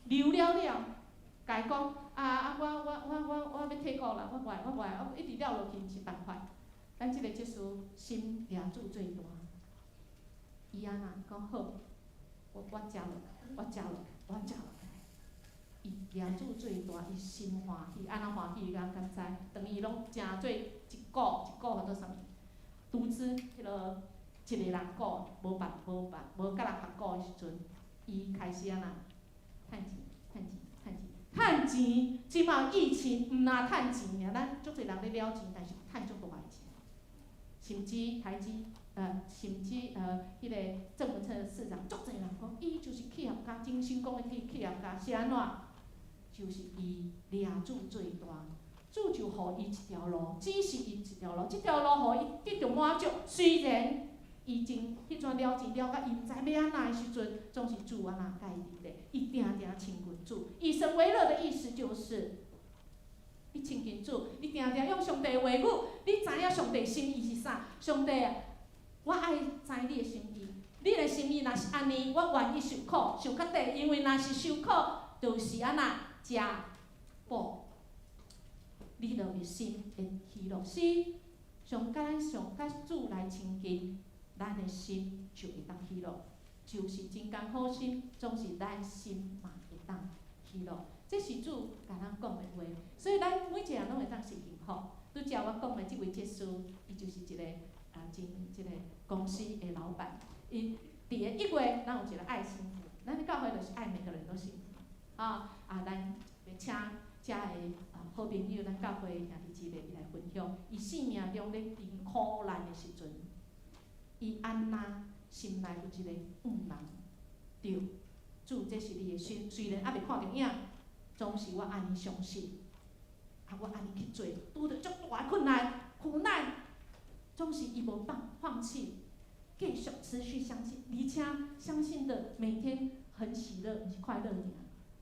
留了了，共伊講啊啊！我我我我我欲退股啦，我無愛我無愛，我一直了落去毋是辦法。咱這個執事心掠主最大，伊按怎講好，我我食落去，我食落去，我食落去。伊掠主最大，伊心歡喜，按怎歡喜？敢敢知？當伊攏誠做一股一股號做啥物？獨資彼个一个人股，無別無別無佮人合股的時陣，伊開始按怎？趁錢，趁錢，趁錢，趁錢！這馬疫情毋若趁錢爾，咱足濟人咧了錢，但是趁足大的錢。甚至台積，甚至彼个鄭文燦市長，足濟人講，伊就是企業家，真成功的企企業家，是按怎？就是伊掠主最大，主就予伊一條路，指示伊一條路，這條路予伊得著滿足。雖然伊真彼陣了錢了甲伊毋知欲按怎的時陣，總是主按怎共伊佇咧，伊定定親近主。以神為樂的意思就是，你親近主，你定定用上帝話語，你知影上帝心意是啥？上帝啊，我愛知你的心意。你的心意若是按呢，我願意受苦，受較短，因為若是受苦，就是按怎食補，你就會心會喜樂。是上佮咱上佮主來親近，咱的心就會當喜樂。就是真艱苦心，總是咱心嘛會當喜樂。這是主共咱講的話，所以咱每一個人攏會當是幸福。拄才我講的這位執事，伊就是一個啊真這個公司的老闆。伊佇个1月，咱有一個愛幸福，咱的教會就是愛每個人都幸福。啊啊，咱欲請遮个啊好朋友，咱教會兄弟姊妹伊來分享，伊生命中咧佇苦難的時陣，伊按怎心內有一個向望，對，主這是你的心，雖然猶未看著影，總是我按呢相信，啊，我按呢去做，拄著足大的困難、苦難，總是伊無放放棄，繼續持續相信，而且相信的每天很喜樂，毋是快樂爾。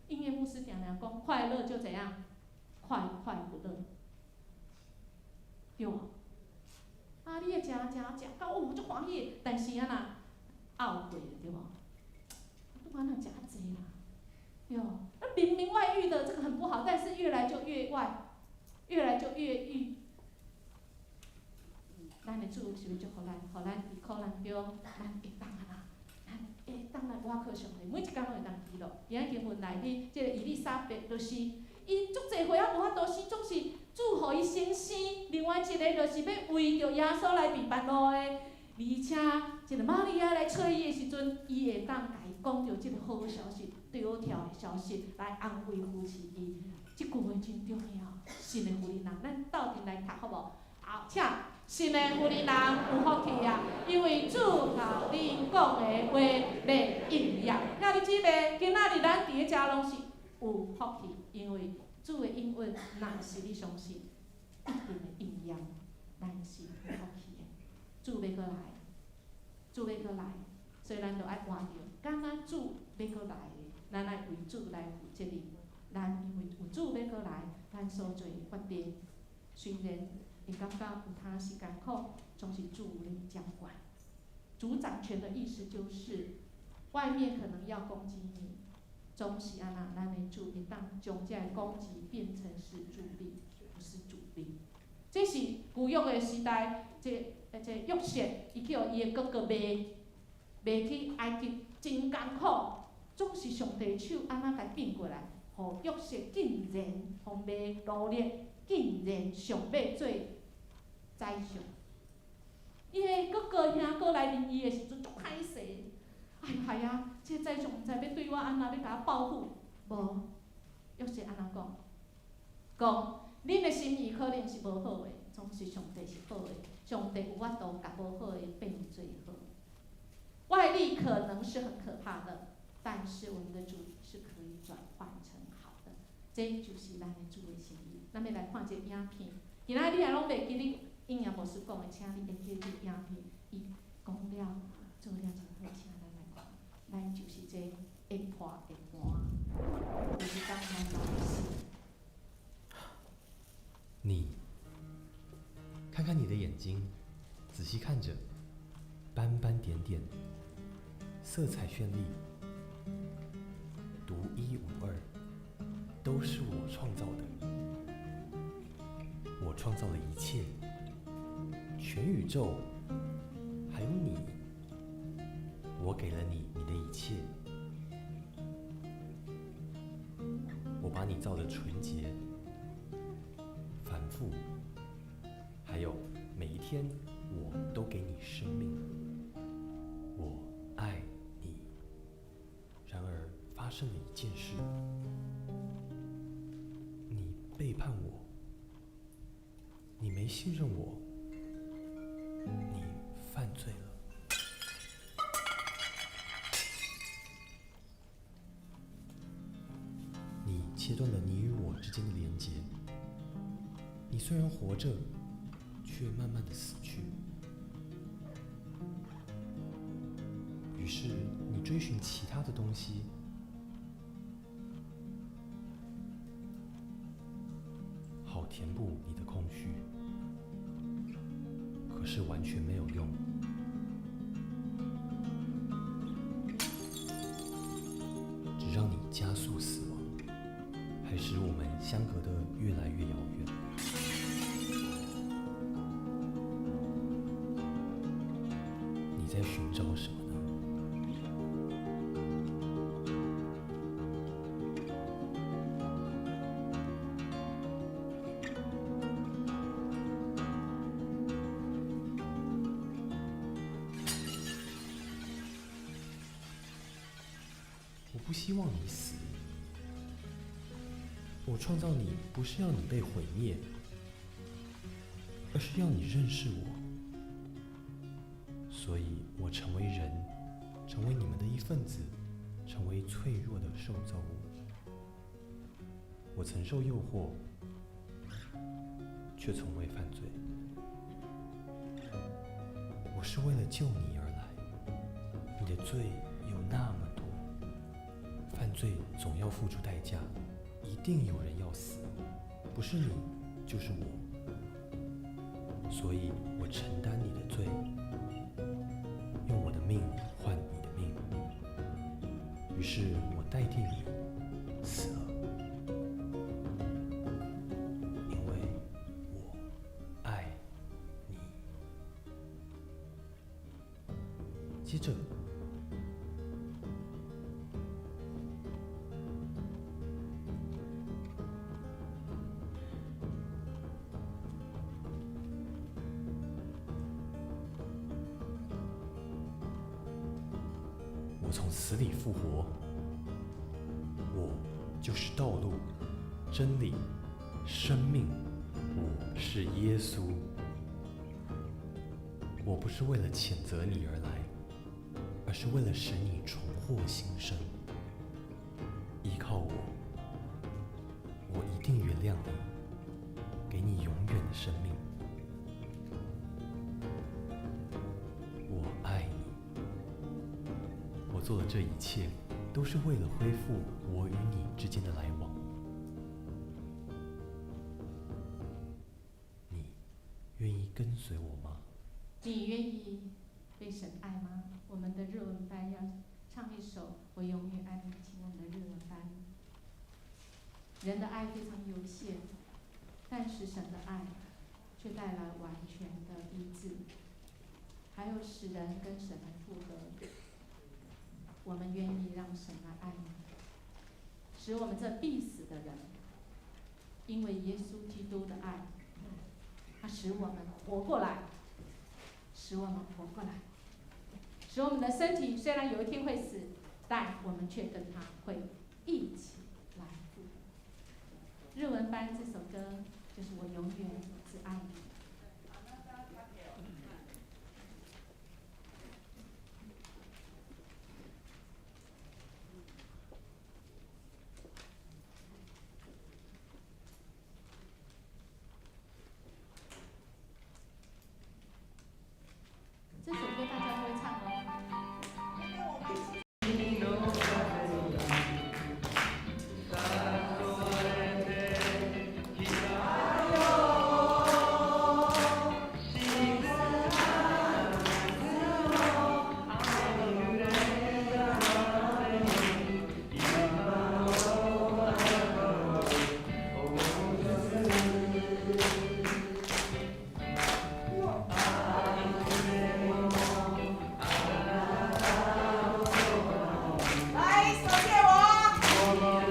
音樂牧師常常講，快樂就怎樣？快快不樂，對無？啊，你會食食食到哦，足歡喜，但是按怎後悔對無？拄按怎食較濟啦，對無？那明明外遇的這個很不好，但是越來就越外，越來就越欲。咱的主是欲祝福咱，予咱佇苦難中，咱會當按怎？咱會當來倚靠上帝，每一工攏會當喜樂。今仔經文內底，這個以利沙伯就是，伊足濟歲猶無法度生，總是主予伊先生。另外一个就是欲為著耶穌來備辦路的，而且這个瑪利亞來揣伊的時陣，伊會當共伊講著這个好消息、對跳的消息，來安慰扶持伊。這句話真重要，信的婦人，咱鬥陣來讀好無？好，請。信的婦人有福氣啊，因為主共恁講的話欲應驗。兄弟姊妹，今仔日咱佇咧遮攏是有福氣，因為主的應允，若是你相信，一定會應驗。咱是有福氣的，主欲閣來，主欲閣來，所以咱就愛活著，敢若主欲閣來的，咱愛為主來負責任。咱因為有主欲閣來，咱所做的決定，雖然會感覺有當時艱苦，總是主咧掌管。主掌權的意思就是，外面可能要攻擊你，總是按呢，咱的主會當將這个攻擊變成是助力，不是阻力。這是舊約的時代，這約瑟，伊去予伊的哥哥賣，賣去埃及，真艱苦，總是上帝手按呢共變過來，予約瑟竟然予賣奴隸，竟然上尾做宰相。伊的哥哥兄哥來認伊的時陣足歹勢，哎係啊，這個宰相毋知欲對我按怎，欲共我報復，無，約瑟按怎講？講，恁的心意可能是無好的，總是上帝是好的，上帝有法度共無好的變做好。外力可能是很可怕的，但是我們的主是可以轉換成好的，這就是咱的主的心意。咱欲來看這個影片，今仔你若攏袂記得應陽牧師講的，請你會記這個影片，伊講了做了真好，請咱來看，咱就是這會破的盤，有一工咱嘛會死。你看看你的眼睛，仔細看着，斑斑點點，色彩絢麗，獨一無二，都是我創造的。我創造了一切，全宇宙，還有你。我給了你你的一切，我把你造得純潔、繁複，還有每一天我都給你生命。我愛你。然而發生了一件事，你背叛我，你沒信任我，你犯罪了。你切斷了你與我之間的連結。你雖然活着，卻慢慢的死去。於是你追尋其他的東西，好填補你的空虛。可是完全沒有用，只讓你加速死亡，還使我們相隔得越來越遙遠。你在尋找什麼呢？我不希望你死。我創造你不是要你被毀滅，而是要你認識我。所以我成為人，成為你們的一份子，成為脆弱的受造物。我曾受誘惑，卻從未犯罪。我是為了救你而來。你的罪有那麼多，犯罪總要付出代價，一定有人要死，不是你就是我。所以我承擔你的罪，用我的命換你的命。於是我代替你死了，因為我愛你。接着，我從死裡復活，我就是道路、真理、生命，我是耶穌。我不是為了譴責你而來，而是為了使你重獲新生。依靠我，我一定原諒你，給你永遠的生命。我愛你。我做的這一切，都是為了恢復我與你之間的來往。你願意跟隨我嗎？你願意被神愛嗎？我們的日文班要唱一首《我永遠愛你》，請我們的日文班。人的愛非常有限，但是神的愛卻帶來完全的醫治，還有使人跟神來復合。我們願意讓神來愛嗎？使我們這必死的人，因為耶穌基督的愛，他使我們活過來，使我們活過來，使我們的身體雖然有一天會死，但我們卻跟他會一起來復活。日文班這首歌就是我永遠只愛你。這首歌大家都會唱哦。來，手借我。哦。謝謝，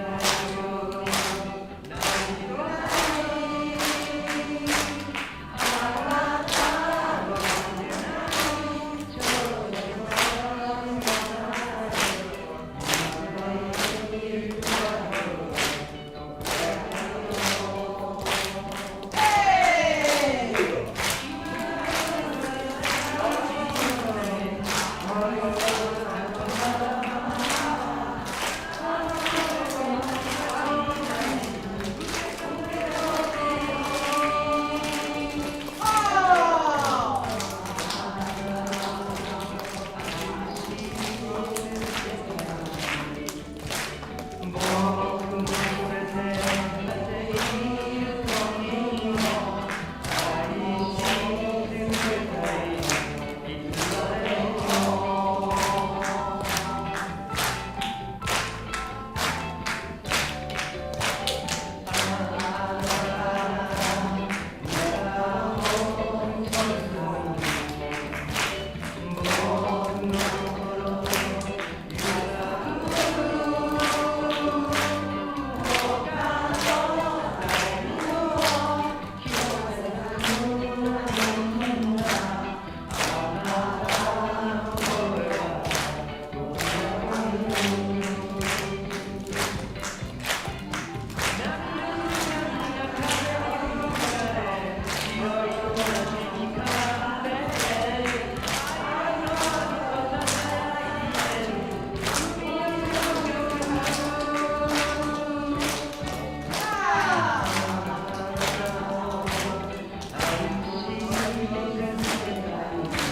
來，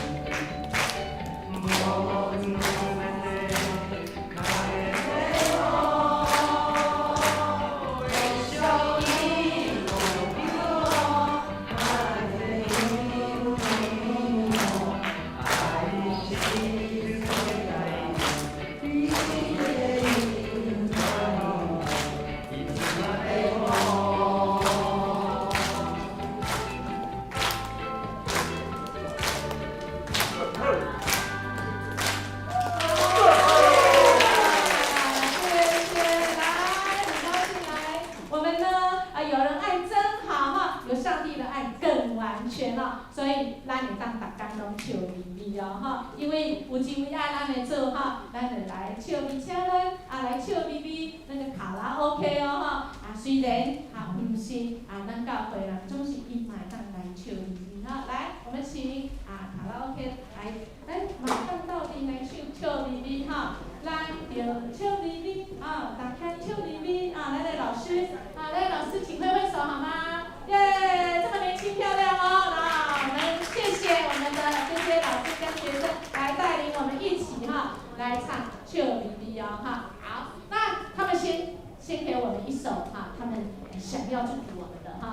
很高興來。我們呢，啊，有人愛真好哈，有上帝的愛更完全哦，所以咱會當逐工攏笑眯眯哦哈，因為有一位愛咱的主哈，咱就來笑眯請咱啊來笑眯眯那個卡拉 OK 哦哈，啊雖然啊毋是啊咱教會人總是伊嘛會當來笑眯眯哈，來我們請啊卡拉 OK 來來馬上到底來唱笑眯眯哈。來，就笑眯眯啊，打開笑眯眯啊，來來老師，啊來老師，請揮揮手好嗎？耶，這麼年輕漂亮哦！那我們謝謝我們的這些老師跟學生來帶領我們一起哈來唱笑眯眯哦哈。好，那他們先給我們一首哈，他們想要祝福我們的哈，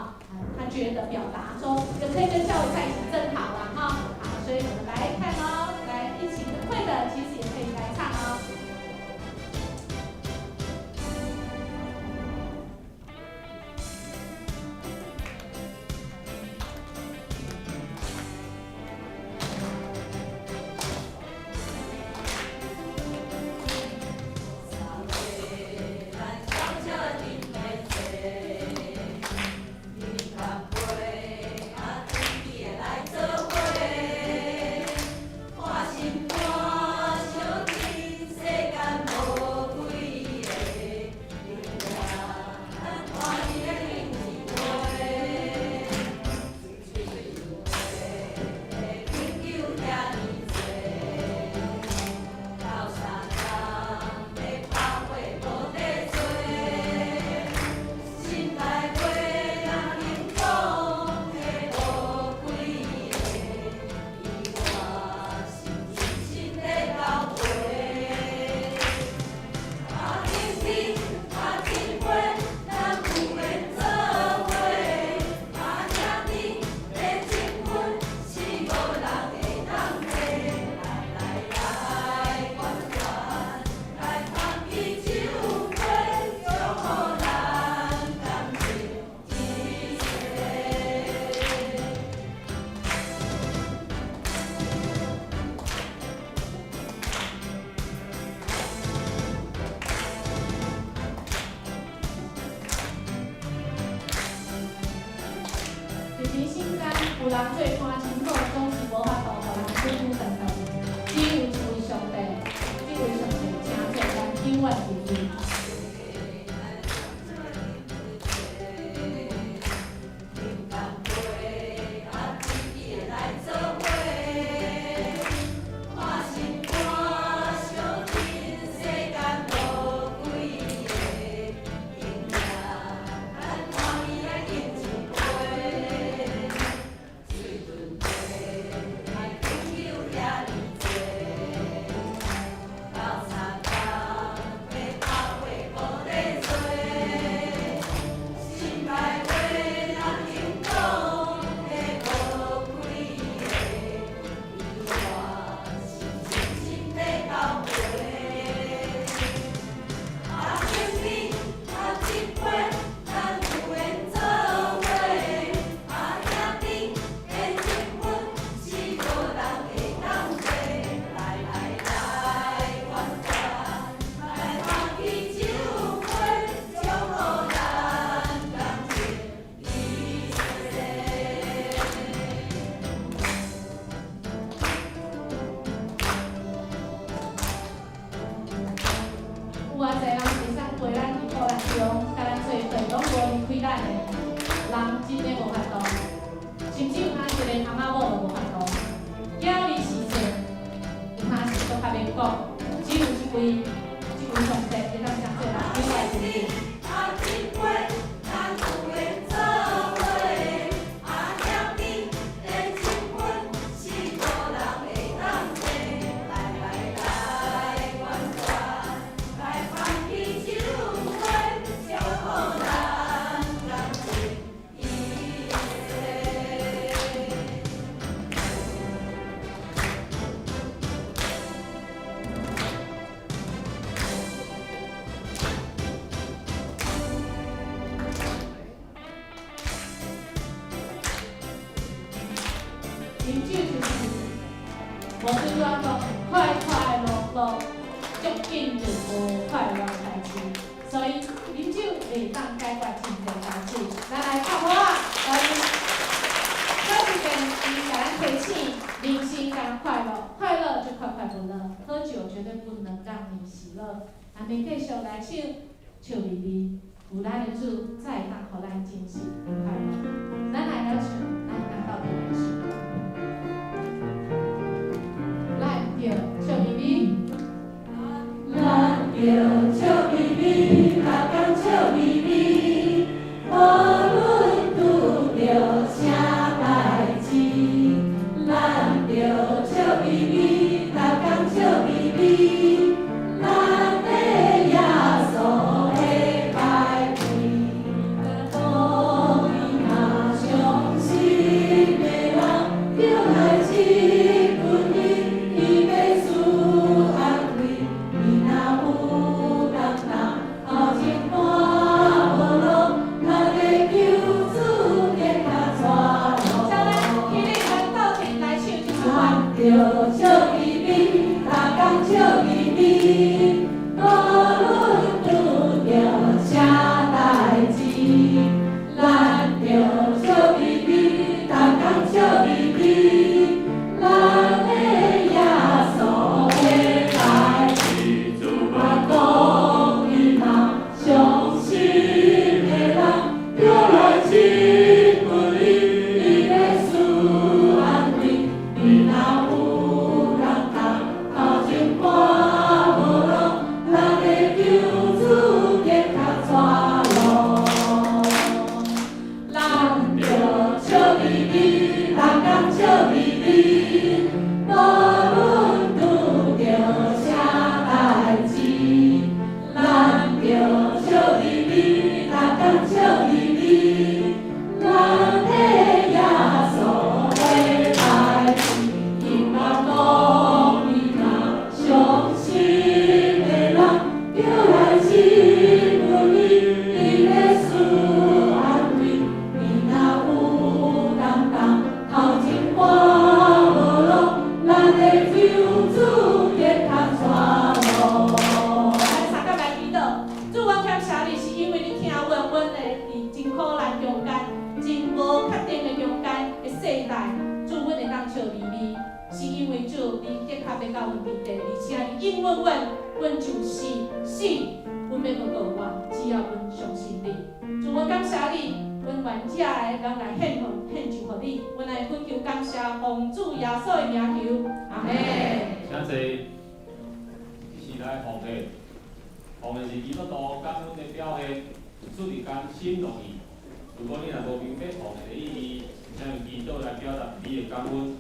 他覺得表達說可以跟教會在一起真好啦哈。好，所以我們來看哦，來一起會的其實也可以來唱哦。人做伴真好，總是無法度予人久久長長。只有一位上帝，這位上帝請做咱永遠如意。有偌濟人會使陪咱佇苦難中，佮咱做伙，攏無離開咱的，人真的無法度，甚至有當一个翁仔某都無法度。囝兒時勢，有當時閣較免講，只有這位上帝會當成做人永遠如意。啉酒就是無對我講快快樂樂，足緊就無快樂代誌，所以啉酒袂當解決真濟代誌。咱來拍鼓仔，來，小時間伊共咱提醒，人生當快樂，快樂就快快樂樂，喝酒絕對不能讓你喜樂。咱們繼續來唱笑眯眯，有咱的主才會當予咱真實快樂。咱來來唱，咱當鬥陣來唱。咱著笑眯眯，咱著笑眯眯，逐工笑眯眯，無論拄著啥代誌。咱著笑眯眯，逐工笑眯眯，咱的耶穌會歹去。講伊若傷心的人，著來親近伊，伊欲賜安慰。伊若有人若頭前看無路，咱的救主會較帶路。像咱起立，咱鬥陣來唱這首歌。咱著笑眯眯，逐工笑眯眯，永永遠，阮就是死，阮欲閣復活，只要阮相信你。主，阮感謝你，阮願遮的人來獻奉獻上予你，阮來懇求感謝，奉主耶穌的名求，阿們。請坐，這是來奉獻，奉獻是基督徒感恩的表現，出自甘心樂意。如果你若無明白奉獻的意義，請用祈禱來表達你的感恩。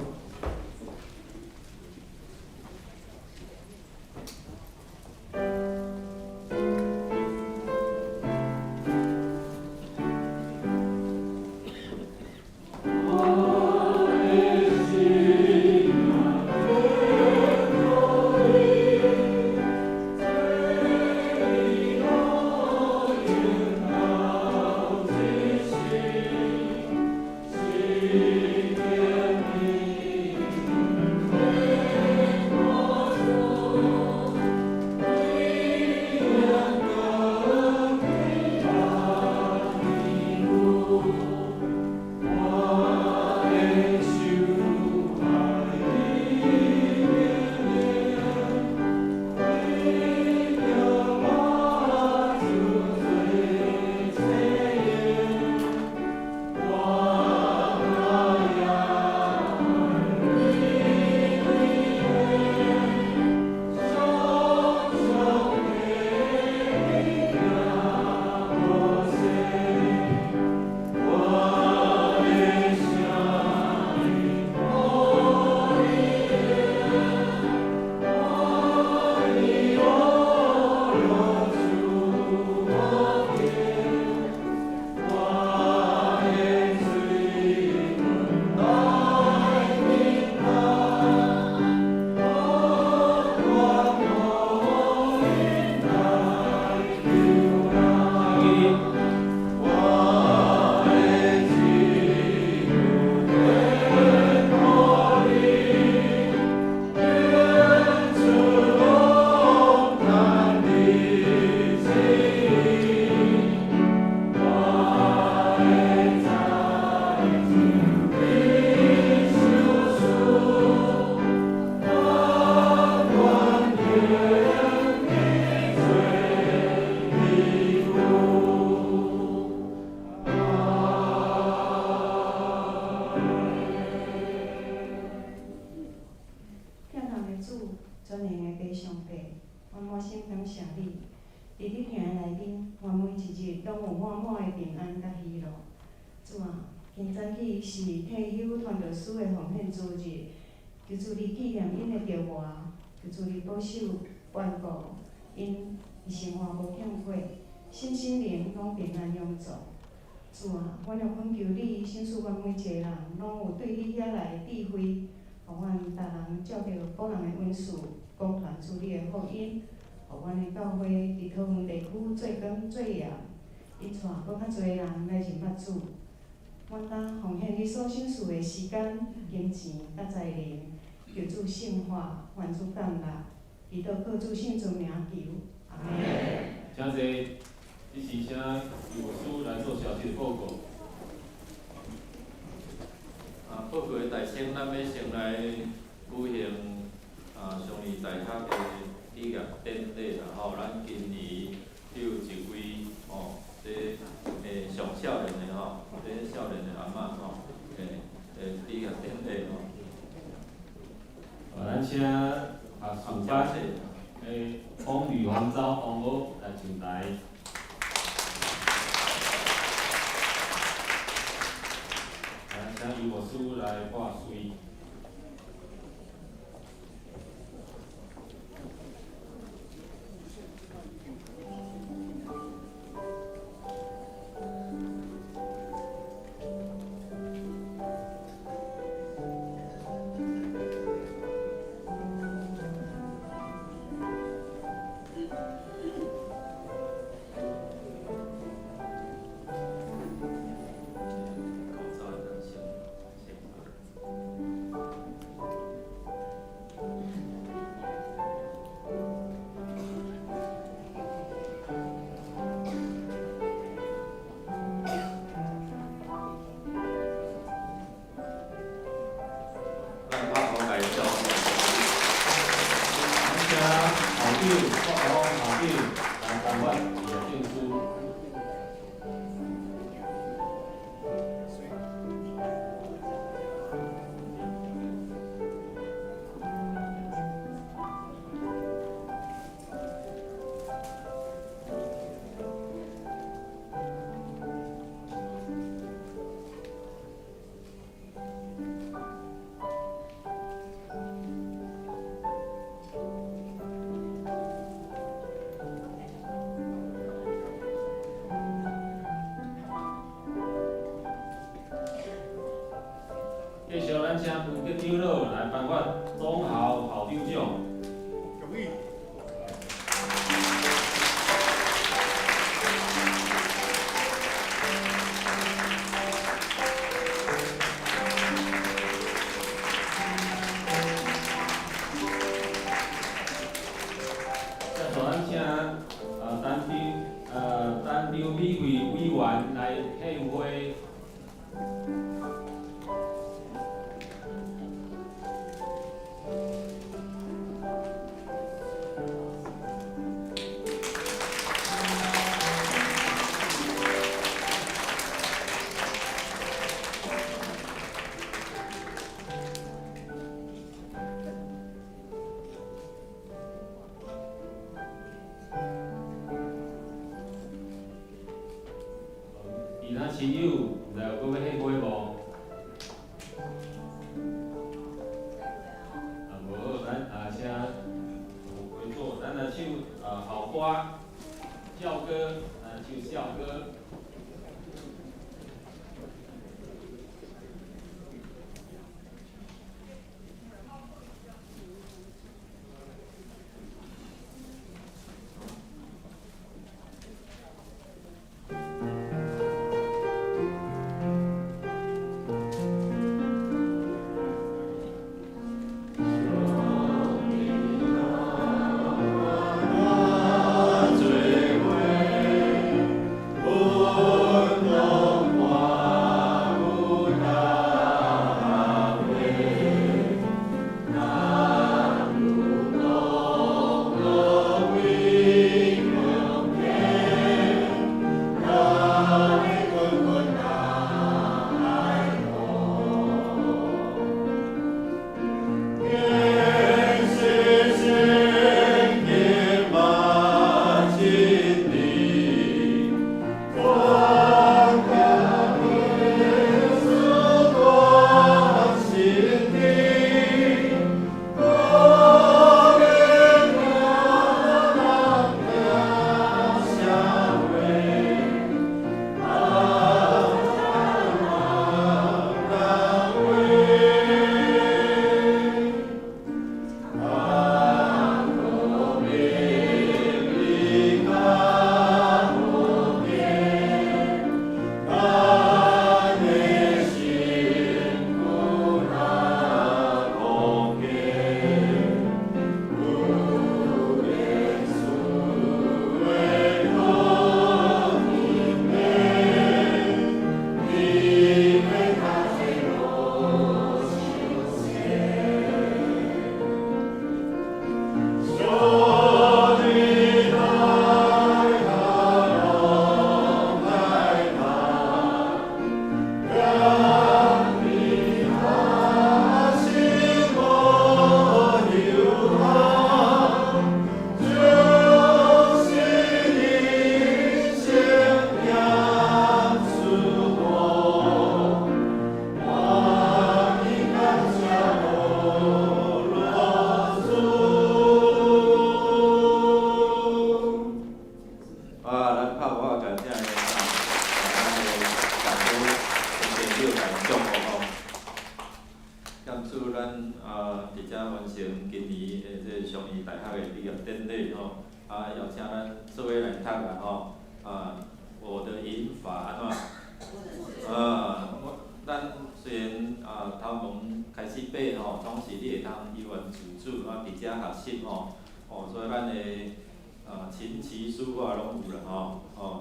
求主你紀念𪜶的著活，求主你保守眷顧𪜶，生活無欠缺，身心靈攏平安永駐。主啊，阮也懇求你，賞賜阮每一個人攏有對你遐來的智慧，予阮逐人照著個人的恩賜，廣傳主你的福音，予阮的教會佇桃園地區做光做鹽，引帶閣較濟人來認捌主。阮當奉獻你所賞賜的時間、金錢佮才能，求主聖化，願主感納，祈禱靠主聖尊名求，阿們。請坐，這是請尤牧師來做消息報告。報告的大先，咱欲先來舉行上義大學的畢業典禮啦吼。咱今年有一位吼，這上少年的吼，這少年的阿嬤吼，畢業典禮吼。咱請學術班的翁呂宏昭同學來上台。咱請尤牧師來掛穗。口罩會當先。請校長郭國峰校長來頒發畢業證書。繼續，咱請吳吉長老來頒發總校校長獎。恭喜！接續，咱請陳張美惠委員來獻花。其他親友，毋知有閣欲獻花無？啊，無，咱啊請有花做，咱來唱校歌，校歌，來唱校歌。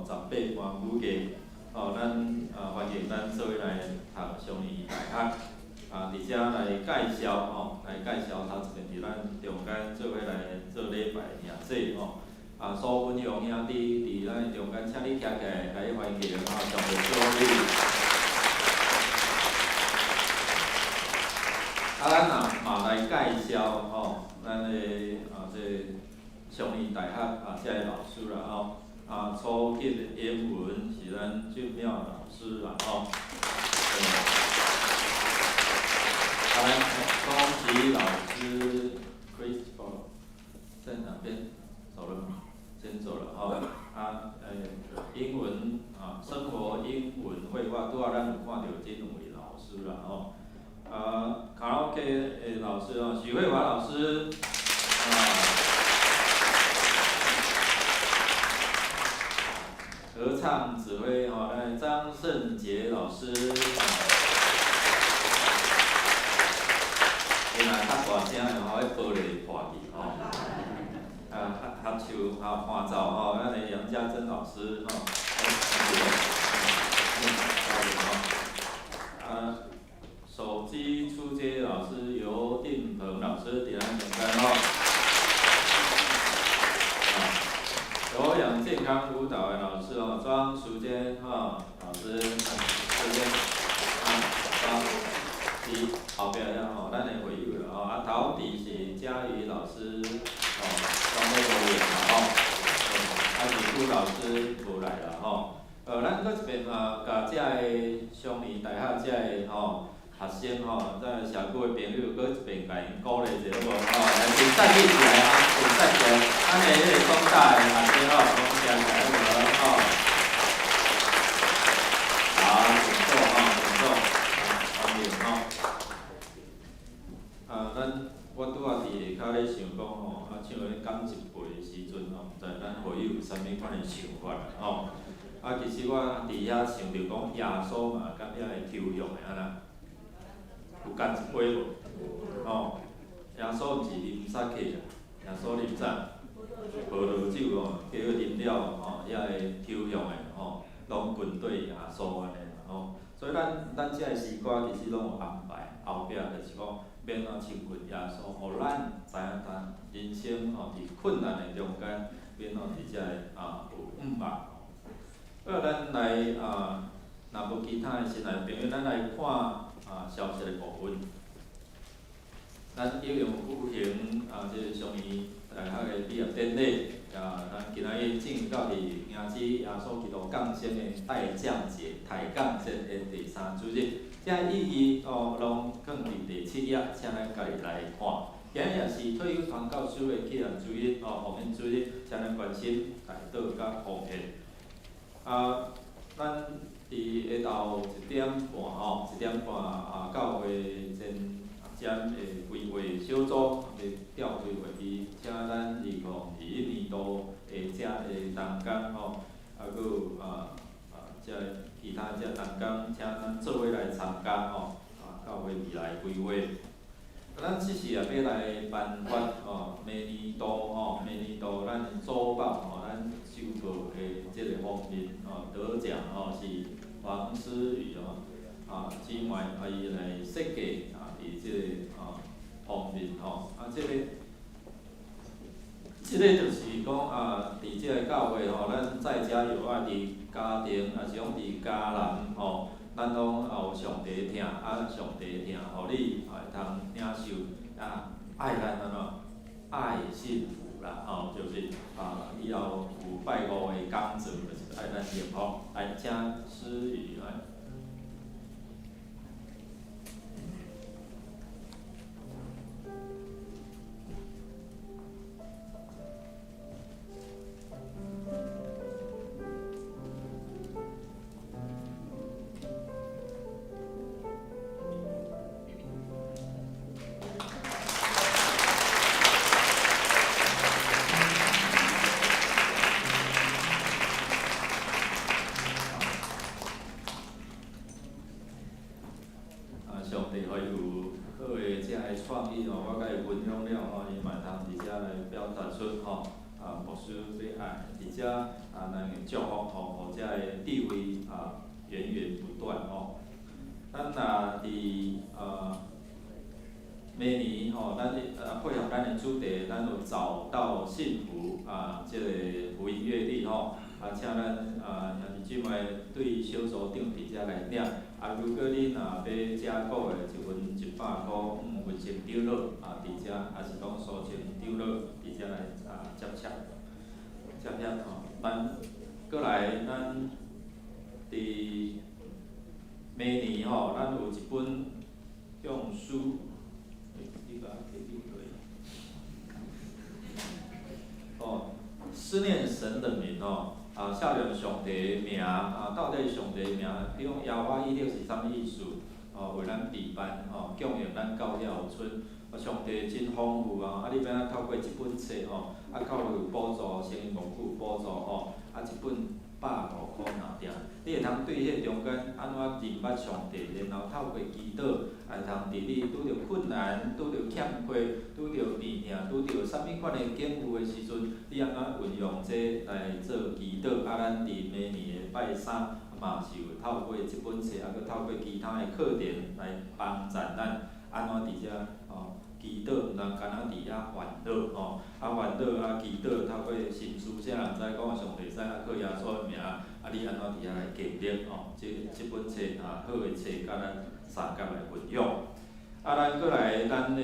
18般武藝，咱歡迎咱做伙來讀相宜大學。啊，佇遮來介紹吼，來介紹頭一遍佇咱中間做伙來做禮拜的兄姊吼。啊，蘇文勇兄弟佇咱的中間，請你徛起來，共伊歡迎吼，上帝祝福你。啊，咱也嘛來介紹吼，咱的啊這個松仁大學啊遮个老師啦吼，啊初級的英文是咱俊妙老師啦吼。啊，咱恭喜老師 Christopher 在哪邊？走了嗎？先走了吼。啊，英文啊，生活英文會話，拄仔咱有看著這兩位老師啦吼。啊，卡拉 OK 的老師哦，許慧華老師，啊，合唱指揮吼，咱張勝傑老師，伊若較大聲的吼，彼玻璃會破去吼。啊，合唱啊，伴奏吼，咱的楊家珍老師吼，啊。手機初階老師尤定鵬老師佇咱中間吼，啊，有氧健康舞蹈的老師哦，莊淑娟吼，老師，淑娟，啊，莊，佇後壁遐吼，咱的會友啦吼，啊，陶笛是嘉瑜老師，吼，莊咧無閒啦吼，啊是傅老師無來啦吼，咱閣一遍嘛，共遮个松仁大學遮个吼。學生吼，咱社區的朋友，閣一遍共𪜶鼓勵一下好無？吼，來先站起來啊，先站起來，咱的彼个廣大的學生吼，攏站起來好無？吼，好，請坐吼，請坐，歡迎吼。啊，咱我拄仔佇下跤咧想講吼，啊，像咧講一輩的時陣吼，毋知咱會友有啥物款的想法啦吼。啊，其實我佇遐想著講，耶穌嘛，感覺會抽象的按怎？有共一杯無？吼，耶穌毋是啉酒啦，耶穌啉啥？葡萄酒吼，結果啉了吼，遐个抽象的吼，攏跟綴耶穌按呢啦吼。所以咱遮个詩歌其實攏有安排，後壁就是講欲按怎親近耶穌，予咱知影當人生吼佇困難的中間，欲按怎佇遮个啊有向望。好，咱來啊，若無其他的新來朋友，咱來看。啊，消息的部分，咱應用舉行啊，這個松仁大學的畢業典禮啊，咱今仔日進行到佇迎接耶穌基督降生的待降節、抬槓節的第三主日，這意義哦，攏囥佇第七頁，請咱家己來看。今日也是退休傳教士的紀念主日哦，奉獻主日，請咱關心代禱佮奉獻。啊，咱。佇下晝1點半吼，1點半啊，教會前瞻的規劃小組欲調開會議，請咱2021年度的遮个同工吼，啊，閣有啊啊遮其他遮同工，請咱做伙來參加吼，啊，教會未來規劃。啊，咱這次也欲來頒發吼，明年度吼，明年度咱周報吼，咱周報的這个封面吼，得獎吼是黃思雨哦，啊，姊妹啊伊來設計啊，佇這個啊封面吼，啊這個，這個就是講啊，佇這個教會吼，咱在家有愛佇家庭，抑是講佇家人吼，咱攏有上帝疼，啊上帝疼，予你會通領受啊愛咱按怎愛幸福啦吼，就是啊以後有拜五的講座，就是愛咱幸福，來請思雨來。上帝予伊有好的遮个創意吼，我共伊分享了吼，伊嘛會通佇遮來表達出吼，啊，牧師欲愛佇遮啊，咱會祝福吼，予遮个智慧啊源源不斷吼。咱若佇明年吼，咱配合咱的主題，咱有找到幸福啊，這個福音月曆吼，啊，請咱兄弟姊妹對小組長佇遮來領。啊，如果你若欲加購的，一份100箍，文成長老啊，佇遮，抑是講蘇清長老佇遮來啊接洽，接洽吼。咱閣來，咱佇明年吼，咱有一本用書。你共提進來。哦，思念神的名哦，啊，思念上帝的名啊，到底上帝的名，比如講耶和華以勒是啥物意思？哦，為咱備辦吼，供應咱到遐有賰。上帝真豐富啊！啊，你欲按怎透過這本冊吼，啊，教會有補助，聖靈牧區有補助吼，啊，一本150箍爾爾。你會通對彼中間按怎認捌上帝，然後透過祈禱，會通佇你拄著困難、拄著欠缺、拄著病痛、拄著啥物款的境遇的時陣，你按怎運用這來做祈禱？啊，咱佇明年的拜三嘛是有透過這本冊，啊，閣透過其他的課程來幫助咱按怎佇遮吼祈禱，毋通干焦佇遐煩惱吼，啊煩惱啊祈禱，透過心思啥人知講上帝知影靠耶穌的名，啊你按怎佇遐來經歷吼？這這本冊啊好的冊，佮咱相共來分享。啊，咱閣來咱的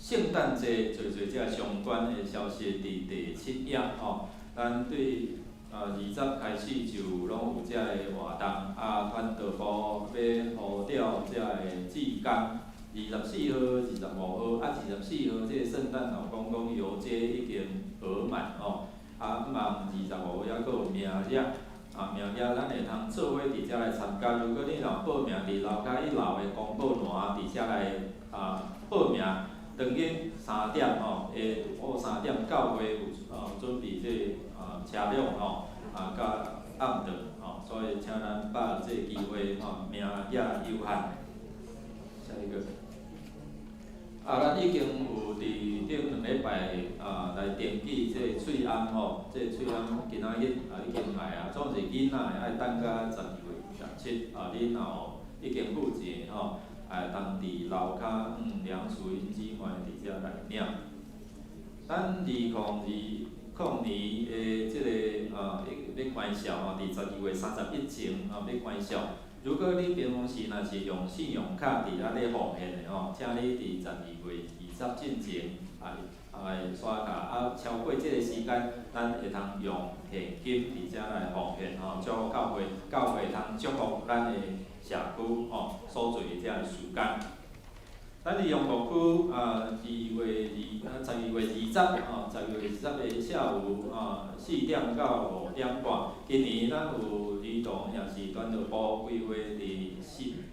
聖誕節做做這相關的消息，佇第七頁吼，咱對20開始就攏有這个活動，啊，傳道部欲呼召這个志工，24號、25號，啊，24號這個聖誕老公公遊街已經額滿吼，啊，毋望25號猶閣有名額，啊，名額咱會通做伙佇遮來參加。如果你若報名佇樓跤一樓的公告欄佇遮來報名，當日三點吼，下午三點教會有準備這個車輛吼，啊，佮暗頓吼，所以請咱把握這個機會吼，名額有限。下一個。啊，咱已經有佇頂兩禮拜來登記這個喙罨吼，這個喙罨今仔日啊已經來啊，總是囡仔的愛等到12月27啊，你若有已經付錢吼，會通佇樓跤梁淑英姊妹佇遮來領。咱2020年的這个欲關數吼，佇12月31前吼欲關數。如果你平常時若是用信用卡佇遐咧奉獻的吼，請你佇12月20進前啊來刷卡，啊超過這个時間，咱會通用現金佇遮來奉獻吼，祝福教會，教會通祝福咱的社區吼所做的這个事工。咱利用牧區啊，12月20吼，12月20的下午啊4點到5點半。今年咱有兒童也是傳道部規劃佇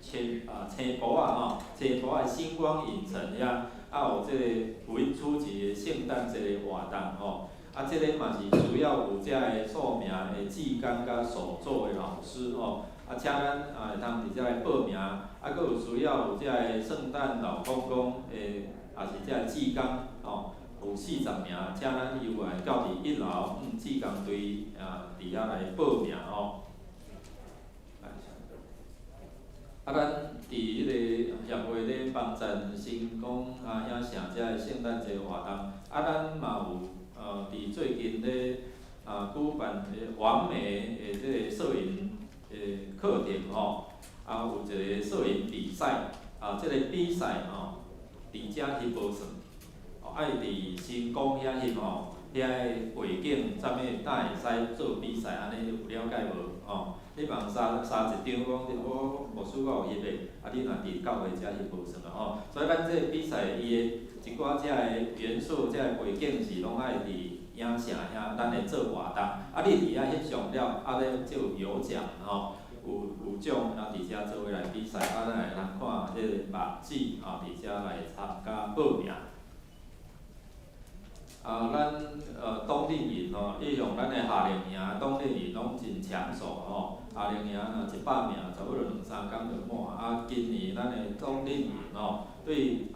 青啊青埔仔吼，青埔仔星光影城遐，啊有這个福音初級的聖誕節的活動吼。啊，這个嘛是需要有遮个數名的志工佮手作的老師吼。啊，請咱啊會通佇遮來報名，啊，閣有需要有遮个聖誕老公公的，也是遮個志工吼，有40名，請咱有愛到佇一樓志工隊啊，佇遐來報名吼。啊，咱佇彼个協會咧幫贊星光啊影城遮个聖誕節活動，啊，咱嘛有佇最近咧舉辦個網美的這个攝影的課程吼，啊有一个攝影比賽，啊這個比賽吼，佇遮翕無算，哦愛佇星光遐翕吼，遐个背景啥物，才會使做比賽，按呢有了解無？吼，你茫沙沙一張講，我牧師我有翕的，啊你若佇教會遮翕無算啊吼，所以咱這個比賽伊的一寡遮个元素、遮个背景是攏愛佇影城遐，咱會做活動，啊你佇遐翕相了，啊咧就有獎吼，有獎，啊佇遮做伙來比賽，啊咱會通看這個網址，啊佇遮來參加報名。啊，咱冬令營吼，一向咱的夏令營、冬令營攏真搶手吼。夏令營若100名，差不多兩三工就滿。啊，今年咱的冬令營吼，對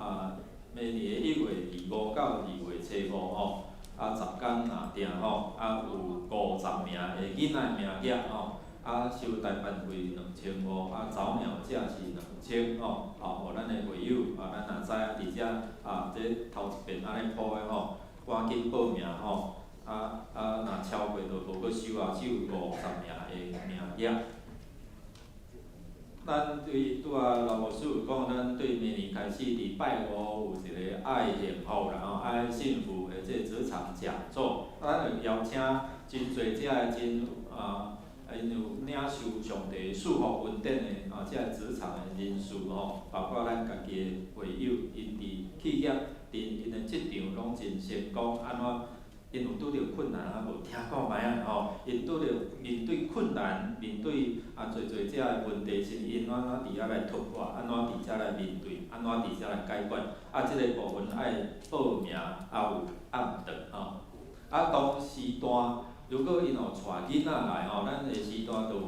明年的1月25到2月初5吼，啊10工內定吼，啊有50名的囡仔名額吼，啊，收台办费2500，啊，早鸟价是2000吼，哦，予咱的会友啊，咱若知影伫遮啊，这头一遍按呢铺的吼，赶紧报名吼，啊啊，若超过就无阁收啊，只有50名的名额。咱对拄仔老牧师有讲，咱对明年开始伫拜五有一个爱幸福啦吼，爱幸福的这个职场讲座，咱会邀请真济遮的真啊，𪜶有领受上帝赐福恩典的啊，这个职场的人士吼，包括咱家己的会友，𪜶伫企业、伫𪜶的职场拢真成功，按怎？𪜶有拄著困难啊无？听看觅啊吼，𪜶拄著面对困难，面对啊济济遮的问题时，𪜶按怎伫遐来突破？按怎伫遮来面对？按怎伫遮来解决？啊，这个部分爱报名，也有暗顿吼。啊，同时段，如果𪜶有带囡仔来吼，咱下时段就有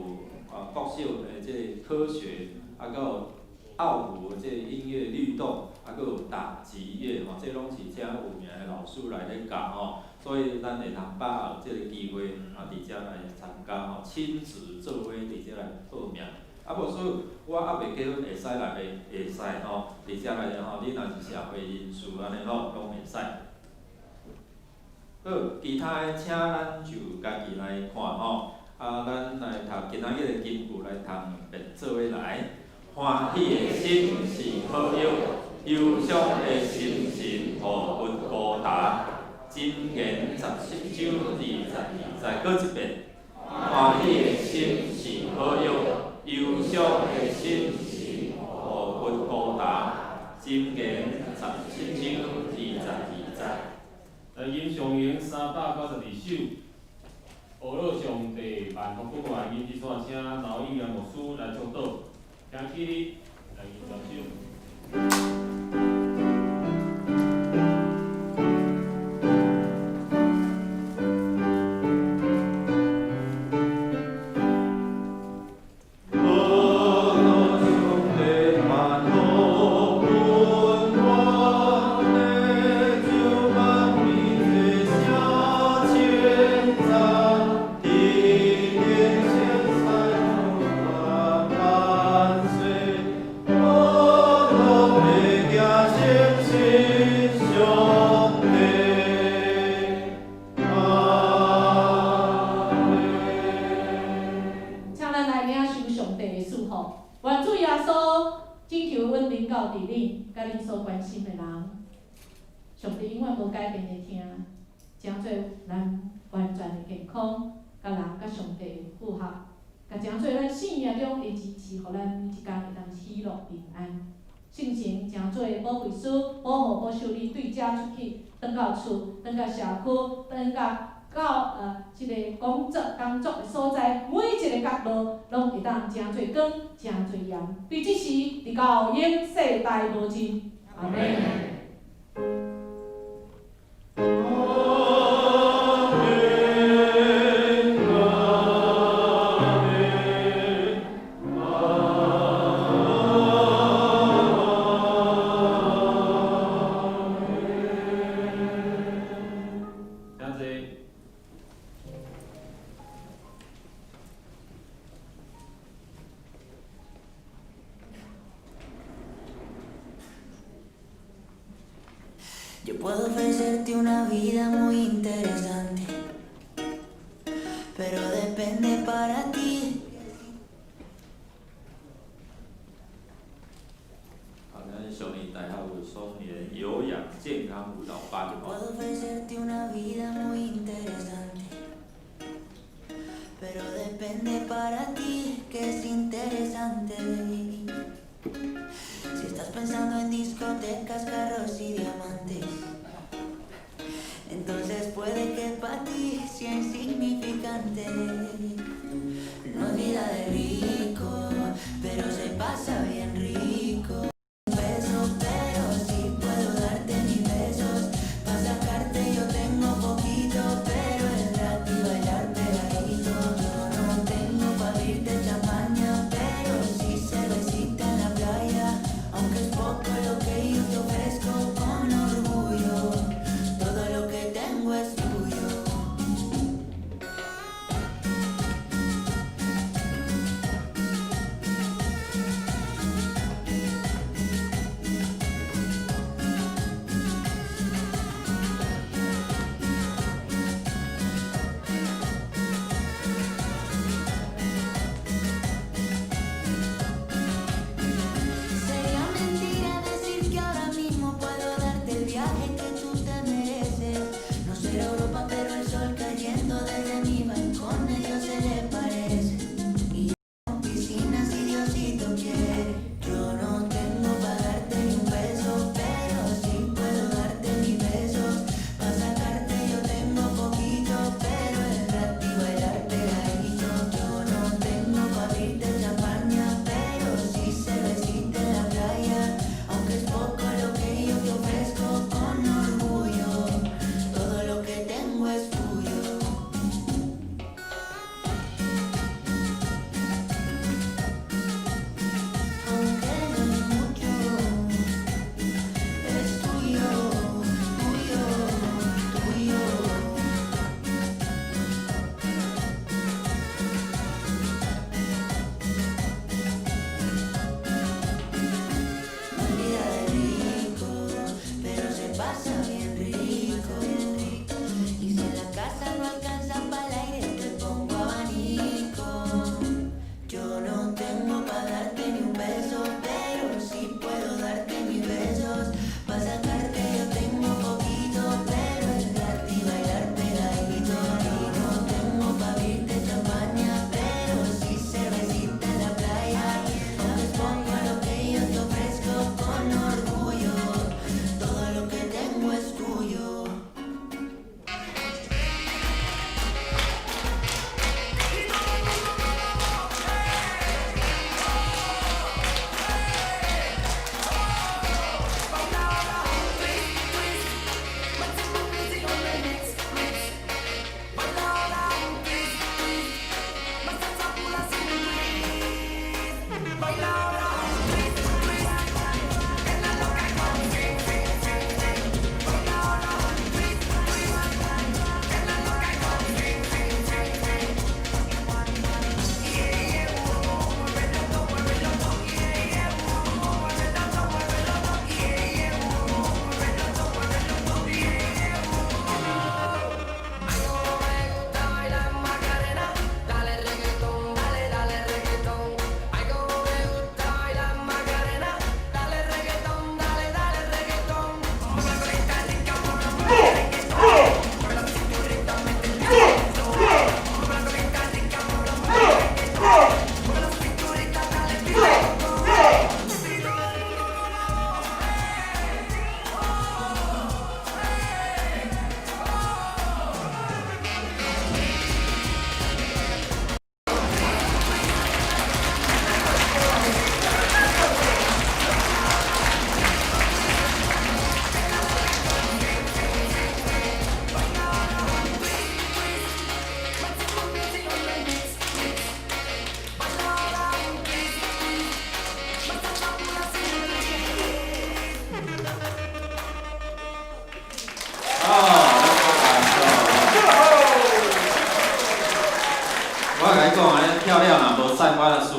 啊国小的这个科学，啊，阁有奥胡这个音乐律动，啊，阁有打击乐吼，这拢是遮有名的老师来咧教吼。所以咱会通把握这个机会，啊，伫遮来参加吼，亲子做伙伫遮来报名。啊，无说我犹未结婚会使来袂？会使吼，伫遮来吼，你若是社会人士按呢吼，拢会使。好，其他的请咱就家己来看吼。啊，咱来读今仔日的金句来读两遍，做伙来。欢喜的心是好药，忧伤的心神予阮孤单。箴言17章22节，阁一遍。欢喜的心是好药，忧伤的心神予阮孤单。箴言17章22节。来吟上咏392首，呵咾上帝万福国外，吟一线，请刘应元牧师来祝祷，请起立来吟这首。請咱來領受上帝的祝福，願主耶穌拯救阮臨到佇你，佮恁所關心的人。上帝永遠無改變的疼，成做咱完全的健康，佮人佮上帝符合，佮成做咱生命中的支持，予咱每一工會當喜樂平安。聖神成做保惠師，保護保守你對遮出去，轉到厝，轉到社區，轉到到這個工作的所在，每一个角落，攏會當成做光，成做鹽。對這時，直到永世代無盡。阿們。請坐。 Yo puedo ofrecerte una vida muy interesante, pero depende para ti. 啊，咱上年大學有雙年有氧健康舞蹈班 Yo 吼。 puedo ofrecerte una vida muy interesante, pero depende para ti que es interesante. Si estás pensando en discotecas, carros y diamantes, entonces puede que para ti sea insignificante. No es vida de rico, pero se pasa bien rico. Beso, pero sí puedo darte mis besos. Pa' sacarte yo tengo poquito, pero es gratis bailar pegadito. Yo no tengo pa' abrirte champaña, pero sí cervecita en la playa. Aunque es poco lo que yo te ofrezco con orgullo.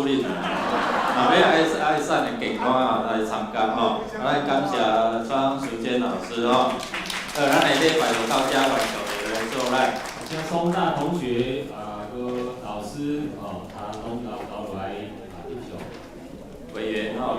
理。若欲愛愛瘦的健康啊，來參加吼。咱感謝張淑娟老師吼。咱的禮拜就到遮完成來做來。像松大同學啊，個老師哦，他攏來來翕相。委員吼。